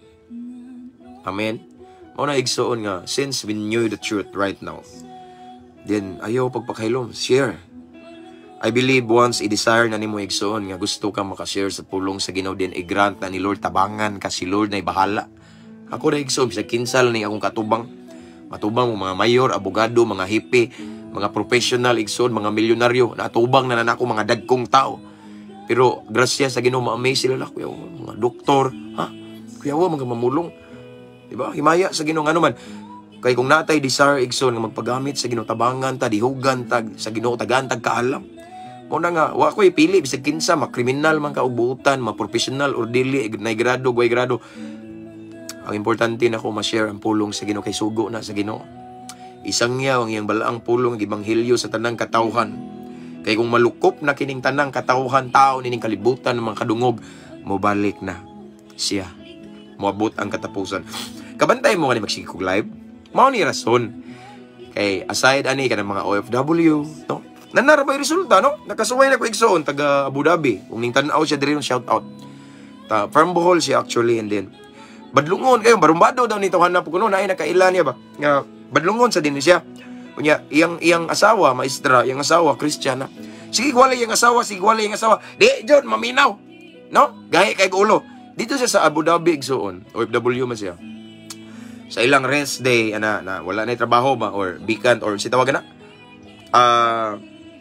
Amen. Mao na, igsoon, nga since we knew the truth right now, then ayaw pagpakahilom, share. I believe once i-desire na nimo, igsoon, nga gusto ka makashare sa pulong sa Ginoo, din i-grant na ni Lord, tabangan ka si Lord na bahala. Ako na, igsoon, sa kinsal ni akong katubang. Matubang mo mga mayor, abogado, mga hippie, mga professional, igsoon, mga milyonaryo, natubang na nako mga dagkong tao. Pero grasya sa Ginoo, ma-amaze sila, kuya, mga doktor, ha? Kuya, wa mga mamulong. Di ba? Himaya sa Ginoo, ngano man. Kay kung natay desire, igsoon, nga magpagamit sa Ginoo, tabangan ta, dihugan ta sa Ginoo, tagaan tag kaalam. Mo na nga wa ko ipili bisag kinsa, makriminal man ka og buutan, ma-professional or dili, nay grado, way grado. Ang importante na ko ma-share ang pulong sa Ginoo kay sugo na sa Ginoo. Isangyaw ang iyang balaang pulong, ang ebanghelyo sa tanang katawhan. Kay kung malukop na kining tanang katawhan, tao nining kalibutan ng mga kadungog, mobalik na siya. Moabot ang katapusan. Kabantay mo kani magsige kog live. Mao ni rason. Kay aside ani kanang mga OFW, no? Nanara ba yung resulta, no? Nakasuway na ko igsoon taga Abu Dhabi. Kung ning tan-aw siya diri, shout out. Ta from Bohol siya actually, and then badlungon kayo, barumbado daw nito hanap ko no, naay nakaila niya ba? Nga badlungon sa din siya. Unya, iyang iyang asawa maestra, iyang asawa Kristiyana. Sige wala iyang asawa, sige wala iyang asawa. Di jud maminaw. No? Gahi kay ulo. Dito siya sa Abu Dhabi igsoon. OFW man siya. Sa ilang rest day ana na wala na trabaho ba or vacant or si tawagan na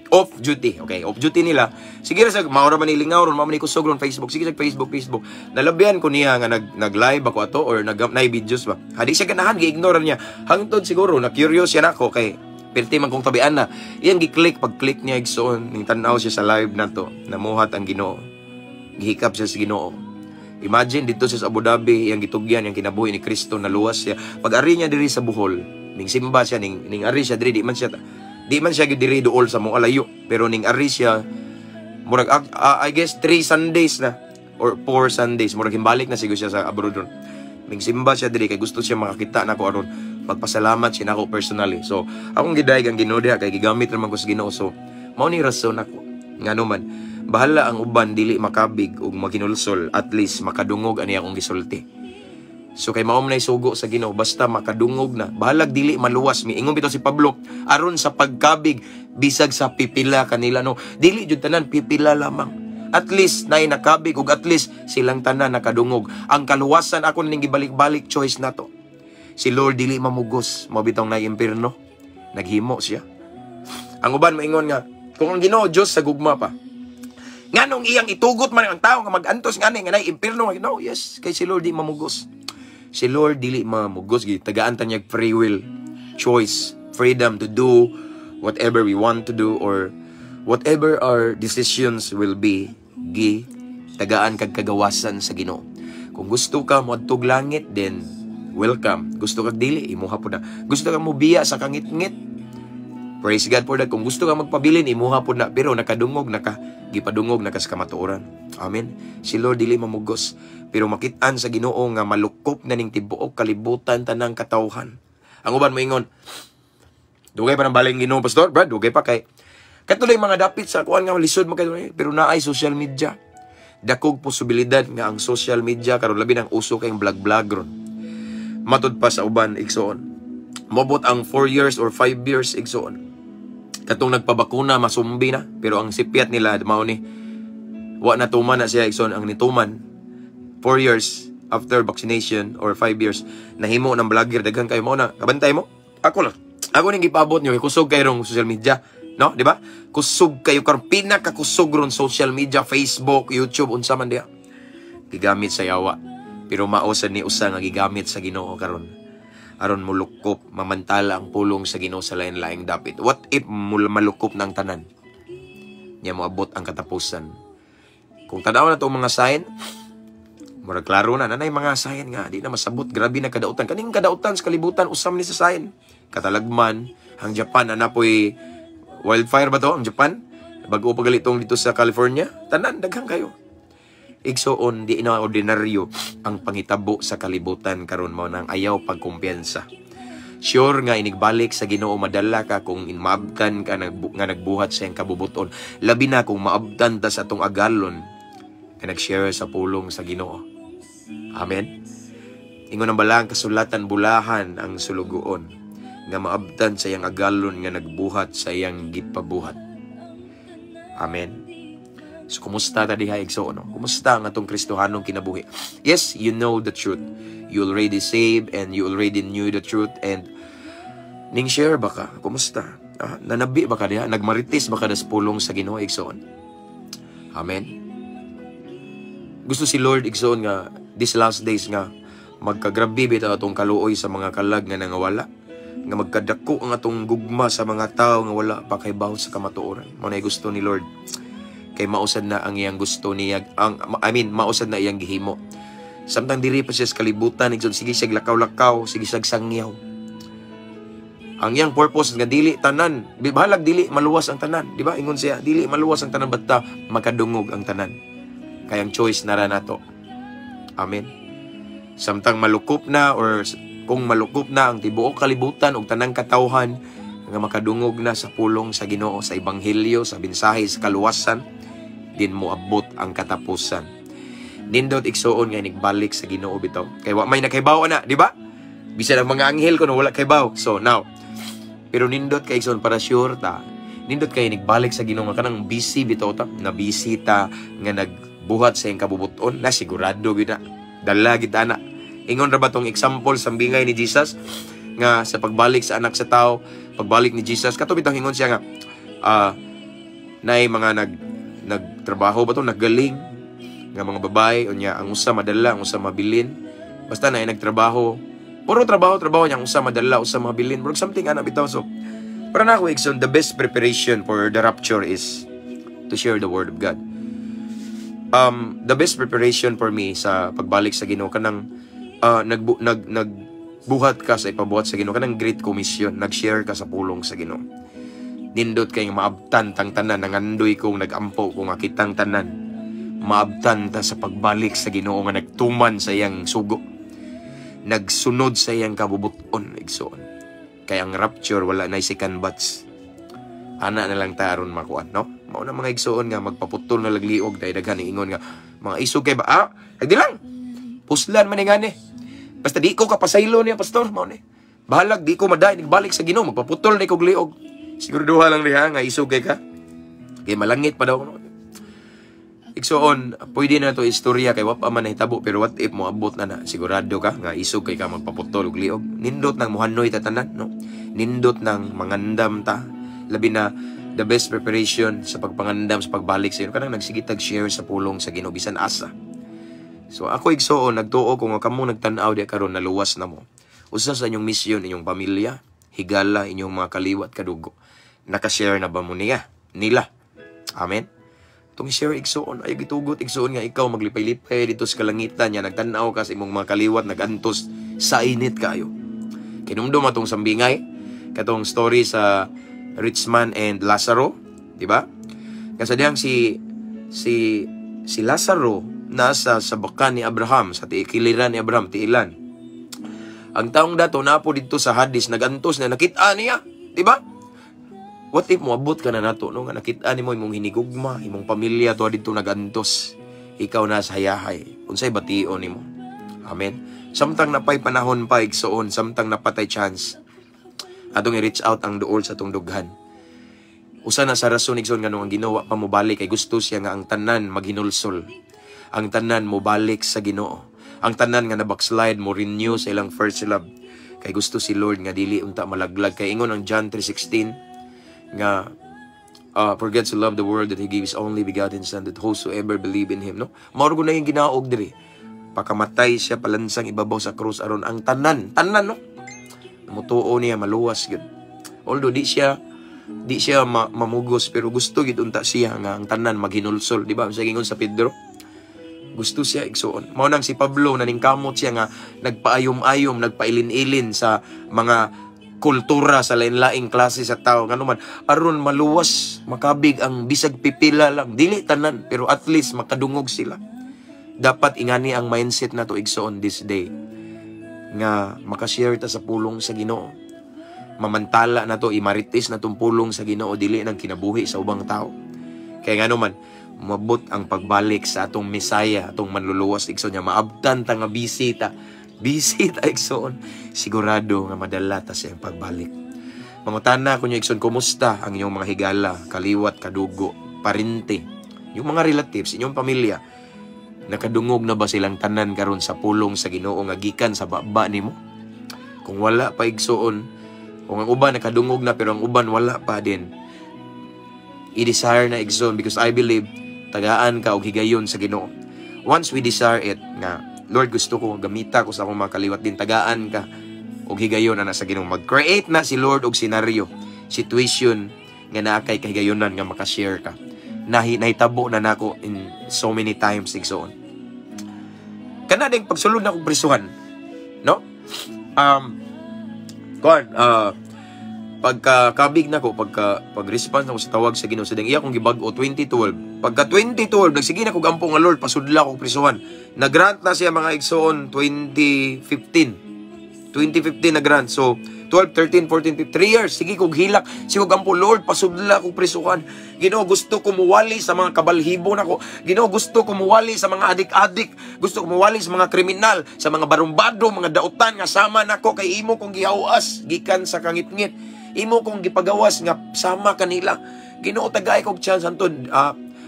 off duty. Okay, off duty nila. Sige ra sa maura man ilingaw ron, mao man ni kusog ron Facebook. Sige sa Facebook, Facebook. Nalabian ko niya nga nag live ako ato or nag nay videos ba. Hadi siya ganahan, gi-ignore niya. Hangtod siguro na curious siya nako kay pirti man kong tabian na. Iyang gi-click, pag-click niya igsoon, ning tan-aw siya sa live nato. Namuhat ang Ginoo. Gihikap siya sa Ginoo. Imagine dito siya sa Abu Dhabi, iyang gitugyan, iyang kinabuhi ni Kristo, naluwas siya. Pag ari niya diri sa Bohol, ning simba siya, ning ari siya diri, di man siya gyud diri duol sa mga layo, pero ning ari siya murag I guess 3 Sundays na or 4 Sundays, murag himbalik na siguro siya sa abroad ron. Ning simba siya diri kay gusto siya makakita nako aron magpasalamat siya nako personally. So, akong gidayeg ang Ginoo diha kay gigamit naman ko sa Ginoo. So, mao ni rason nako. Ngano man, bahala ang uban dili makabig ug maginulsol, at least makadungog ani akong gisulti. So kay mao man nay sugo sa Ginoo, basta makadungog na, bahalag dili maluwas. Miingon bitaw si Pablo, aron sa pagkabig bisag sa pipila kanila, no. Dili jud tanan, pipila lamang. At least nay nakabig ug at least silang tanan nakadungog. Ang kaluwasan ako ning gibalik-balik, choice nato. Si Lord dili mamugos, mao bitong nay impierno. Naghimo siya. Ang uban maingon nga kung ang Ginoo Dios sa gugma pa, nganong iyang itugot man ang tao nga magantos ngani nga nay impierno? No, yes, kay si Lord di mamugos. Si Lord dili mamugos, tagaan ta niya free will, choice, freedom to do whatever we want to do or whatever our decisions will be, gi tagaan kag kagawasan sa Ginoo. Kung gusto ka moadtog langit, then welcome. Gusto kag dili, imuha pud na. Gusto ka mobiya sa kangitngit, praise God for that. Kung gusto ka magpabilin, imuha pud na. Pero nakadungog, naka, gipadungog na kas kamatuoran. Amen. Si Lord dili mamugos. Pero makitaan sa Ginoo nga malukop na ning tibuok kalibutan, tanang katawhan. Ang uban moingon, dugay pa ng baling Ginoo, pastor, brad, dugay pa kay katuloy mga dapit sa kuan nga lisod man kayo, pero naay social media. Dakog posibilidad nga ang social media karon, labi nang uso kay vlog vlog ron. Matud pa sa uban igsoon, mobot ang 4 years or 5 years igsoon. Katong nagpabakuna masumbi na, pero ang sipyat nila mao ni wa na tuman na siya igsoon. Ang nituman 4 years after vaccination or 5 years, nahimo ng vlogger daghan kayo. Mao na kabantay mo. Ako lang, ako ning gipaabot niyo kay kusog kayo rong social media, no, di ba? Kusog kayo karon, pinakakusog ron social media, Facebook, YouTube, unsa man diha, gigamit sa yawa. Pero mao sad ni usa nga gigamit sa Ginoo karon aron mulukop, mamantala ang pulong sa Ginoo sa lain-laing dapit. What if malukop ng tanan nya moabot ang katapusan? Kung tanaw na itong mga sign, murag klaro na, nanay mga sign nga di na masabot, grabe na kadautan. Kaning kadautan sa kalibutan, usam ni sa sign. Katalagman, ang Japan, ana po'y wildfire ba to, ang Japan? Bago pa galitong dito sa California, tanan, daghan kayo. Igsoon, di na ordinaryo ang pangitabo sa kalibutan karon, mao nang ayaw pagkumpiyansa. Sure nga inigbalik sa Ginoo madala ka kung maabtan ka nga nagbuhat sa iyang kabubuton. Labi na kung maabtan ta sa atong agalon nga nag-share sa pulong sa Ginoo. Amen. Ingon ang balang kasulatan, bulahan ang sulugoon nga maabtan sa iyang agalon nga nagbuhat sa iyang gipabuhat. Amen. So, kumusta ta diha igsoon, no? Kumusta ang atong Kristohanong kinabuhi? Yes, you know the truth. You already saved and you already knew the truth and ning share ba ka? Kumusta? Ah, nanabi ba ka diha? Nagmarites ba ka das pulong sa Ginoo igsoon? Amen. Gusto si Lord igsoon nga these last days nga magkagrabe bitaw atong kaluoy sa mga kalag nga nangawala, nga magkadako ang atong gugma sa mga tao nga wala pa kay sa kamatuoran. Mao na gusto ni Lord. Kay mausad na ang iyang gusto niya, ang I mean, mausad na iyang gihimo. Samtang diri pa siya sa kalibutan, igsoon, sige siya lakaw-lakaw, sige siya sangyaw. Ang iyang purpose nga dili tanan, bahalag dili maluwas ang tanan, di ba? Ingon siya, dili maluwas ang tanan basta makadungog ang tanan. Kay ang choice nara nato. Amen. Samtang malukop na or kung malukop na ang tibuok kalibutan ug tanang katawhan nga makadungog na sa pulong sa Ginoo, sa ebanghelyo, sa mensahe sa kaluwasan, din moabot ang katapusan. Nindot, igsuon, nga nagbalik sa Ginoo bitaw. Kay wa may nakahibaw na, di ba? Bisan ang mga anghel kuno wala kahibaw. So now, pero nindot kay, igsoon, para sure ta. Nindot kay nagbalik sa Ginoo nga kanang busy bitaw ta, na busy ta nga nagbuhat sa iyang kabubuton na sigurado gyud na. Dala gid ana. Ingon ra ba tong example sa bingay ni Jesus nga sa pagbalik sa Anak sa Tao, pagbalik ni Jesus, kato bitang ingon siya nga naay mga nagtrabaho ba to, naggaling nga mga babae, unya ang usa madala, ang usa mabilin. Basta naay nagtrabaho, puro trabaho trabaho niya, ang usa madala, usa mabilin, murag something ana bitaw. So para na ako, igsoon, the best preparation for the rapture is to share the word of God. The best preparation for me sa pagbalik sa Ginoo, kanang nagbu nag nagbuhat ka sa ipabuhat sa Ginoo, kanang Great Commission, nag-share ka sa pulong sa Ginoo. Nindot kay nga maabtan tang tanan. Nangandoy kong nagampo ko nga kitang tanan maabtan ta sa pagbalik sa Ginoo nga nagtuman sa iyang sugo, nagsunod sa iyang kabubuton, igsoon. Kay ang rapture, wala na second batch. Ana na lang ta aron makuan, no? Mao na, mga igsoon, nga magpaputol na lagliog dahil daghan ingon nga mga isog kay ba, ah, di lang puslan man ni, basta di ko kapasaylo niya, pastor, mao ni bahalag di ko maday nagbalik sa Ginoo, magpaputol na kog liog. Siguraduha lang diha nga isog kay ka, kay malangit pa daw no. Igsoon, pwede na to istorya kay wa pa man nahitabo, pero what if moabot na na, sigurado ka nga isog kay ka magpaputol og liog? Nindot nang muhanoy ta tanan, no? Nindot nang mangandam ta. Labi na the best preparation sa pagpangandam sa pagbalik sa Ginoo kanang nagsigitag share sa pulong sa Ginoo bisan asa. So ako, igsoon, nagtuo ko nga kamo nagtan-aw di karon naluwas na mo. Usa sa inyong misyon, inyong pamilya, higala, inyong mga kaliwat kadugo. Naka-share na ba mo niya? Nila. Amen. Tong share, igsoon, ay gitugot, igsoon, nga ikaw maglipay-lipay dito sa kalangitan niya, nagtan-aw ka sa imong mga kaliwat nagantos sa init kayo. Kinumdum atong sambingay, katong story sa rich man and Lazaro, di ba? Kasi diyang si Lazaro nasa sa bakan ni Abraham, sa kiliran ni Abraham, tiilan. Ang taong dato napo dito sa Hades, nagantos na nakita niya, di ba? What if moabot ka na nato, no, nga nakita nimo imong hinigugma, imong pamilya to dito nagantos. Ikaw na sa hayahay. Unsay bation nimo? Amen. Samtang napay panahon pa, igsoon, samtang napatay chance, atong i-reach out ang duol sa atong dughan. Usa na sa rason, igsoon, nganong ang Ginoo pa mobalik kay gusto siya nga ang tanan maghinulsol. Ang tanan mobalik sa Ginoo. Ang tanan nga na-backslide mo renew sa ilang first love. Kay gusto si Lord nga dili unta malaglag, kay ingon ang John 3:16 nga "For God so loved the world that He gave His only begotten Son, that whosoever believe in Him," no? Mao na yung ginaog diri, pakamatay siya palansang ibabaw sa krus aron ang tanan tanan, no, mutuo niya maluwas gyud. Although di siya mamugos, pero gusto gid unta siya nga ang tanan maghinulsol, di ba? Sa gingon sa Pedro, gusto siya, igsuon. Mao nang si Pablo naningkamot siya nga nagpaayom-ayom, nagpailin-ilin sa mga kultura sa lain-laing klase sa tao, ngano man aron maluwas, makabig ang bisag pipila lang, dili tanan, pero at least makadungog sila. Dapat ingani ang mindset nato, igsoon, this day, nga makashare ta sa pulong sa Ginoo, mamantala nato, imarites natong pulong sa Ginoo, dili ng kinabuhi sa ubang tao. Kaya ngano man mabot ang pagbalik sa atong Mesaya, atong Manluluwas, igsoon niya, maabtan ta nga busy ta, busy ta, igsoon, sigurado nga madala ta sa iyang pagbalik. Mangutana ko niyo, igsoon, kumusta ang inyong mga higala, kaliwat, kadugo, parente, yung mga relatives, inyong pamilya? Nakadungog na ba silang tanan karon sa pulong sa Ginoo nga gikan sa baba nimo? Kung wala pa, igsoon, kung ang uban nakadungog na pero ang uban wala pa din, i-desire na, igsoon, because I believe tagaan ka og higayon sa Ginoo. Once we desire it nga, "Lord, gusto ko gamita ko sa akong mga kaliwat din," tagaan ka og higayon ana sa Ginoo. Mag-create na si Lord og senaryo, situation nga naa kay kahigayonan nga makashare ka. Nahitabo na nako in so many times, igsoon. Kana ding pagsulod na kong prisuhan, no? Kuan, Pagka kabig nako, pagka pag-response nako sa tawag sa Ginoo sa ding iya kong gibag-o 2012. Pagka 2012, nagsige na kog ampo nga, "Lord, pasudla ko prisuhan." Nag-grant na siya, mga igsoon, 2015. 2015 na grant. So 12, 13, 14, 15, 3 years. Sige kog hilak. Sige kog ampo, "Lord, pasudla kog prisuhan. Ginoo, gusto ko muwali sa mga kabalhibo nako. Ginoo, gusto ko muwali sa mga adik-adik. Gusto ko muwali sa mga kriminal, sa mga barumbado, mga dautan nga sama nako kay imo kong gihawas gikan sa kangitngit. Imo kong gipagawas nga sama kanila. Ginoo, tagay kog chance." Hantod,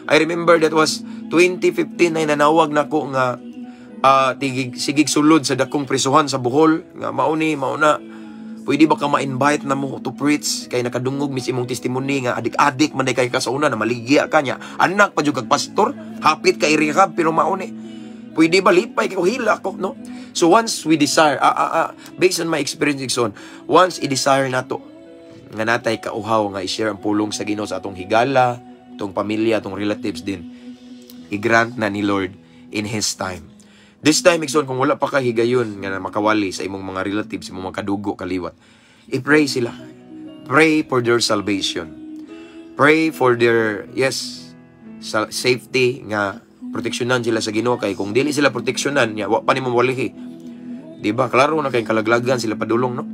I remember that was 2015 ay nanawag nako nga tigig, sigig sulod sa dakong prisuhan sa Bohol nga mauni mauna, pwede ba ka ma-invite na mo to preach kay nakadungog mis imong testimony nga adik-adik man kay ka sa una na maligya ka niya, anak pa jud kag pastor, hapit ka i-rehab, pero mauni, pwede ba? Lipay kay ko, hila ko, no?" So once we desire, based on my experience, igsoon, once i-desire nato nga natay kauhaw nga i-share ang pulong sa Ginoo sa atong higala, atong pamilya, atong relatives din, i-grant na ni Lord in His time. This time, igsoon, kung wala pa ka higayon nga makawali sa imong mga relatives, imong mga kadugo, kaliwat, i-pray sila. Pray for their salvation. Pray for their, yes, sa safety nga proteksyonan sila sa Ginoo kay kung dili sila proteksyonan, ya wa pa nimo walihi. Di ba? Klaro na kay kalaglagan sila padulong, no?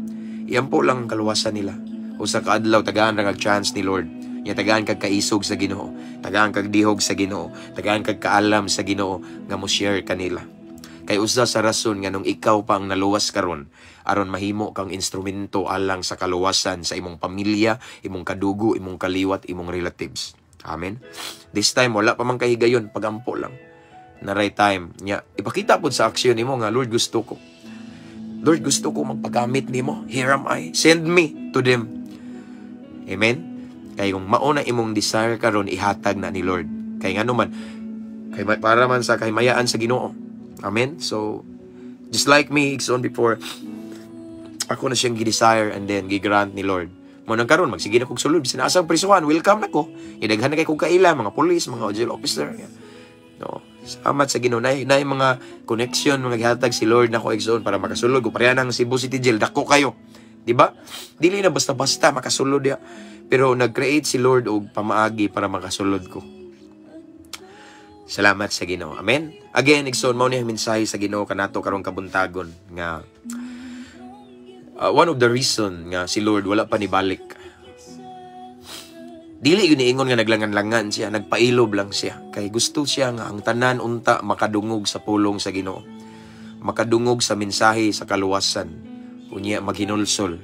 Iampo lang ang kaluwasan nila. Usa ka adlaw, tagaan ra kag chance ni Lord. Nya tagaan kag kaisog sa Ginoo, tagaan kag dihog sa Ginoo, tagaan kag kaalam sa Ginoo nga mo share kanila. Kay usa sa rason nga nung ikaw pa ang naluwas karon, aron mahimo kang instrumento alang sa kaluwasan sa imong pamilya, imong kadugo, imong kaliwat, imong relatives. Amen. This time, wala pa man kahigayon, pagampo lang. Na right time nya ipakita pod sa aksyon nimo nga, "Lord, gusto ko. Lord, gusto ko magpagamit nimo. Here am I. Send me to them." Amen. Kay kung mao na imong desire karon, ihatag na ni Lord. Kay ngano man, kay para man sa kahimayaan sa Ginoo. Amen. So just like me, igsoon, before ako na siyang gi-desire and then gi-grant ni Lord. Mo nang karon magsige na kog sulod bisan asang prisuhan, welcome na ko. Idaghan na kay kog kaila, mga police, mga jail officer. No. Salamat sa Ginoo, nay mga connection, mga gihatag si Lord nako, igsoon, para makasulod ko pareha ng Cebu City Jail, dako kayo. Di ba? Dili na basta-basta makasulod ya. Pero nag-create si Lord og pamaagi para makasulod ko. Salamat sa Ginoo. Amen. Again, igsoon, mao ni ang mensahe sa Ginoo kanato karong kabuntagon nga one of the reason nga si Lord wala pa nibalik. Dili yun niingon nga naglangan-langan siya, nagpailob lang siya. Kay gusto siya nga ang tanan unta makadungog sa pulong sa Ginoo. Makadungog sa mensahe sa kaluwasan. Unya maghinulsol.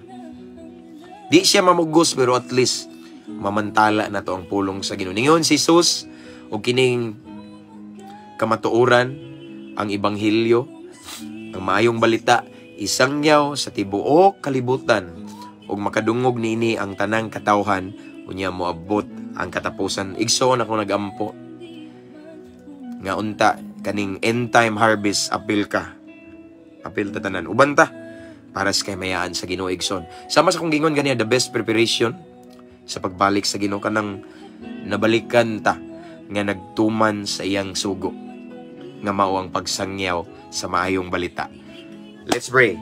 Di siya mamugos, pero at least mamantala na to ang pulong sa Ginoo. Ningon si Jesus og kining kamatuoran, ang ebanghelyo, ang maayong balita, isangyaw sa tibuok kalibutan ug makadungog niini ang tanang katawhan, unya moabot ang katapusan. Igsoon, ako nagampo nga unta kaning end time harvest, apil ka. Apil ta tanan. Uban ta para sa kahimayaan sa Ginoo, igsoon. Sama sa kong gingon ganiya, the best preparation sa pagbalik sa Ginoo kanang nabalikan ta nga nagtuman sa iyang sugo nga mao ang pagsangyaw sa maayong balita. Let's pray.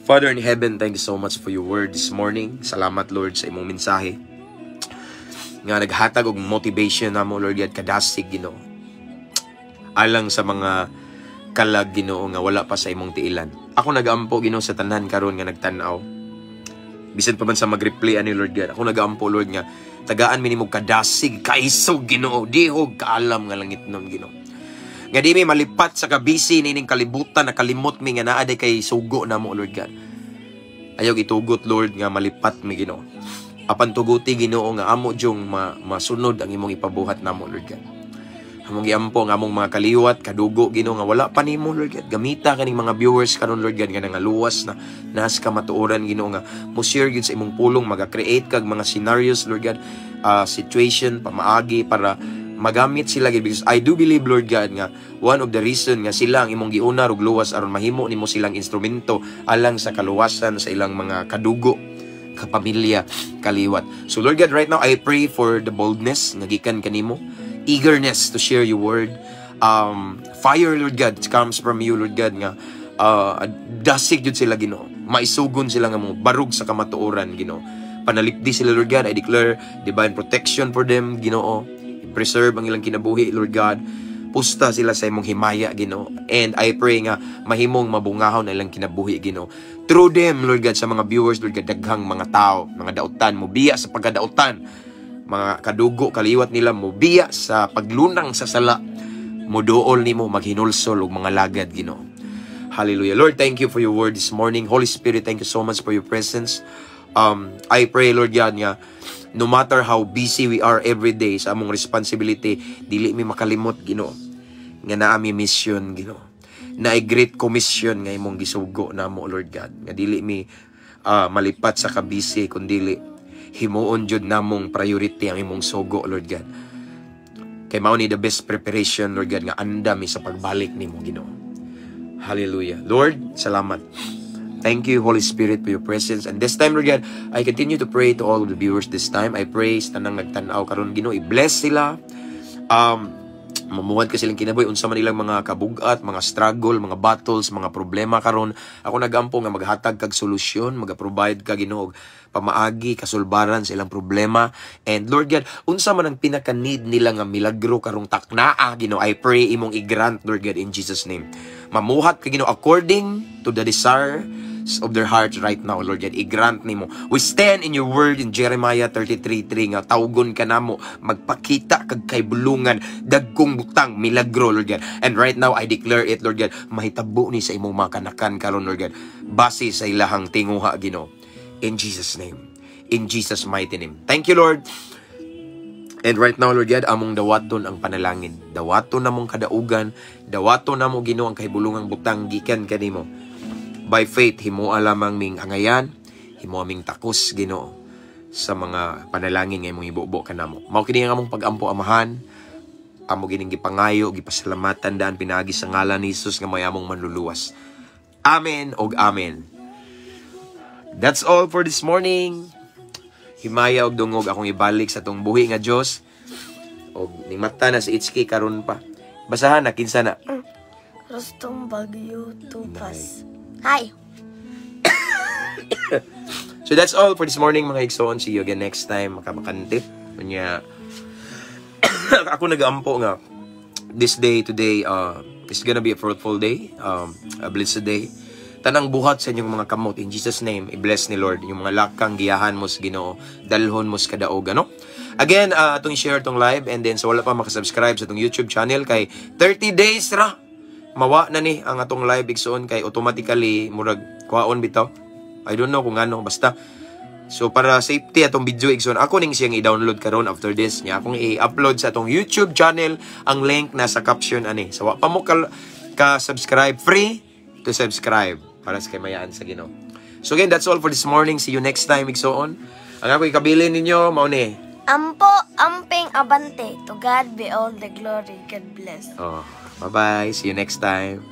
Father in heaven, thank you so much for your word this morning. Salamat, Lord, sa imong mensahe nga naghatag og motivation namo, Lord God, kadasig, Ginoo. Alang sa mga kalag, Ginoo, nga wala pa sa imong tiilan. Ako nagaampo, Ginoo, sa tanan karon nga nagtan-aw. Bisan pa man sa mag-replay ani, Lord God. Ako nagaampo, Lord, nga tagaan mi nimo kadasig, kaisog, Ginoo, dihog, kaalam nga langit nun, Ginoo. Nga di mi malipat sa kabisi nining kalibutan, nakalimot mi nga naa day kay sugo namo, Lord God. Ayaw itugot, Lord, nga malipat mi, Ginoo. Apan tuguti, Ginoo, nga amo jung masunod ang imong ipabuhat namo, Lord God. Among giampo ang among mga kaliwat, kadugo, Ginoo, nga wala pa nimo, Lord God. Gamita kaning mga viewers karon, Lord God, nga nangaluwas na nas kamatuoran, Ginoo, nga mo share gyud sa imong pulong, maga-create kag mga scenarios, Lord God, situation pamaagi para magamit sila gid, because I do believe, Lord God, nga one of the reason nga sila ang imong giuna ug luwas aron mahimo nimo silang instrumento alang sa kaluwasan sa ilang mga kadugo, kapamilya, kaliwat. So Lord God, right now I pray for the boldness nga gikan kanimo, eagerness to share your word. Fire, Lord God, comes from you, Lord God, nga dasig jud sila, Ginoo. Maisugon sila nga mo barug sa kamatuoran, Ginoo. Panalipdi sila, Lord God. I declare divine protection for them, Ginoo. Preserve ang ilang kinabuhi, Lord God. Pusta sila sa imong himaya, Ginoo. And I pray nga mahimong mabungahon ang ilang kinabuhi, Ginoo. Through them, Lord God, sa mga viewers, Lord God, daghang mga tao, mga dautan, mobiya sa pagkadautan, mga kadugo, kaliwat nila, mobiya sa paglunang sa sala, moduol nimo, maghinulsol og mga lagad, Ginoo. Hallelujah. Lord, thank you for your word this morning. Holy Spirit, thank you so much for your presence. I pray, Lord God, nga no matter how busy we are every day sa among responsibility, dili mi makalimot, Ginoo, nga naa mi mission, Ginoo. Naay great commission nga imong gisugo namo, Lord God. Nga dili mi malipat sa kabisi, kundili himuon jud namong priority ang imong sugo, Lord God. Kay mao ni the best preparation, Lord God, nga andam mi sa pagbalik nimo, Ginoo. Hallelujah. Lord, salamat. Thank you, Holy Spirit, for your presence. And this time, Lord God, I continue to pray to all of the viewers this time. I pray sa tanang nagtanaw karon, Ginoo, i-bless sila. Mamuhat ka silang kinabuhi unsa man ilang mga kabugat, mga struggle, mga battles, mga problema karon. Ako nagampo nga maghatag kag solusyon, maga-provide ka, Ginoo, og pamaagi kasulbaran sa ilang problema. And Lord God, unsa man ang pinaka-need nila nga milagro karong taknaa, Ginoo, I pray imong i-grant, Lord God, in Jesus' name. Mamuhat ka, Ginoo, according to the desire of their hearts right now, Lord God. I-grant nimo. We stand in your word in Jeremiah 33:3 nga tawgon ka namo, magpakita kag kahibulungan, dagkong butang, milagro, Lord God. And right now, I declare it, Lord God, mahitabo ni sa imong mga kanakan karon, Lord God. Base sa ilahang tinguha, Ginoo. In Jesus' name. In Jesus' mighty name. Thank you, Lord. And right now, Lord God, among dawaton ang panalangin. Dawaton namong kadaugan, dawaton namo, Ginoo, ang kahibulungang butang gikan kanimo. By faith, himoa lamang ming angayan, himoa ming takos, Ginoo, sa mga panalangin nga imong ibubo kanamo. Mao kini ang among pagampo, Amahan, amo gining gipangayo, gipasalamatan daan pinaagi sa ngalan ni Jesus nga may among manluluwas. Amen og amen. That's all for this morning. Himaya og dungog akong ibalik sa tong buhi nga Dios. Og nimata na si HK karon pa. Basahan na kinsa na. Rostong Bagyo Tupas. Hi! So that's all for this morning, mga igsoon. See you again next time. Makabakante. Unya ako nagaampo nga this day today is gonna be a fruitful day, a blessed day. Tanang buhat sa inyong mga kamot, in Jesus' name, i-bless ni Lord yung mga lakang giyahan mo sa Ginoo, dalhon mo sa kadaog, ano? Again, atong i-share tong live and then sa wala pa makasubscribe sa atong YouTube channel kay 30 days ra mawa na ni ang atong live, igsoon, kay automatically murag kuhaon bitaw. I don't know kung ano, basta. So para safety atong video, igsoon, ako ning siyang i-download karon after this niya akong i-upload sa atong YouTube channel. Ang link nasa caption ani. So wa pa mo ka subscribe, free to subscribe para sa kaymayaan sa Ginoo. So again, that's all for this morning. See you next time, igsoon. Ang ako ikabilin ninyo mao ni Ampo, amping, abante. To God be all the glory. God bless. Oh, bye-bye. See you next time.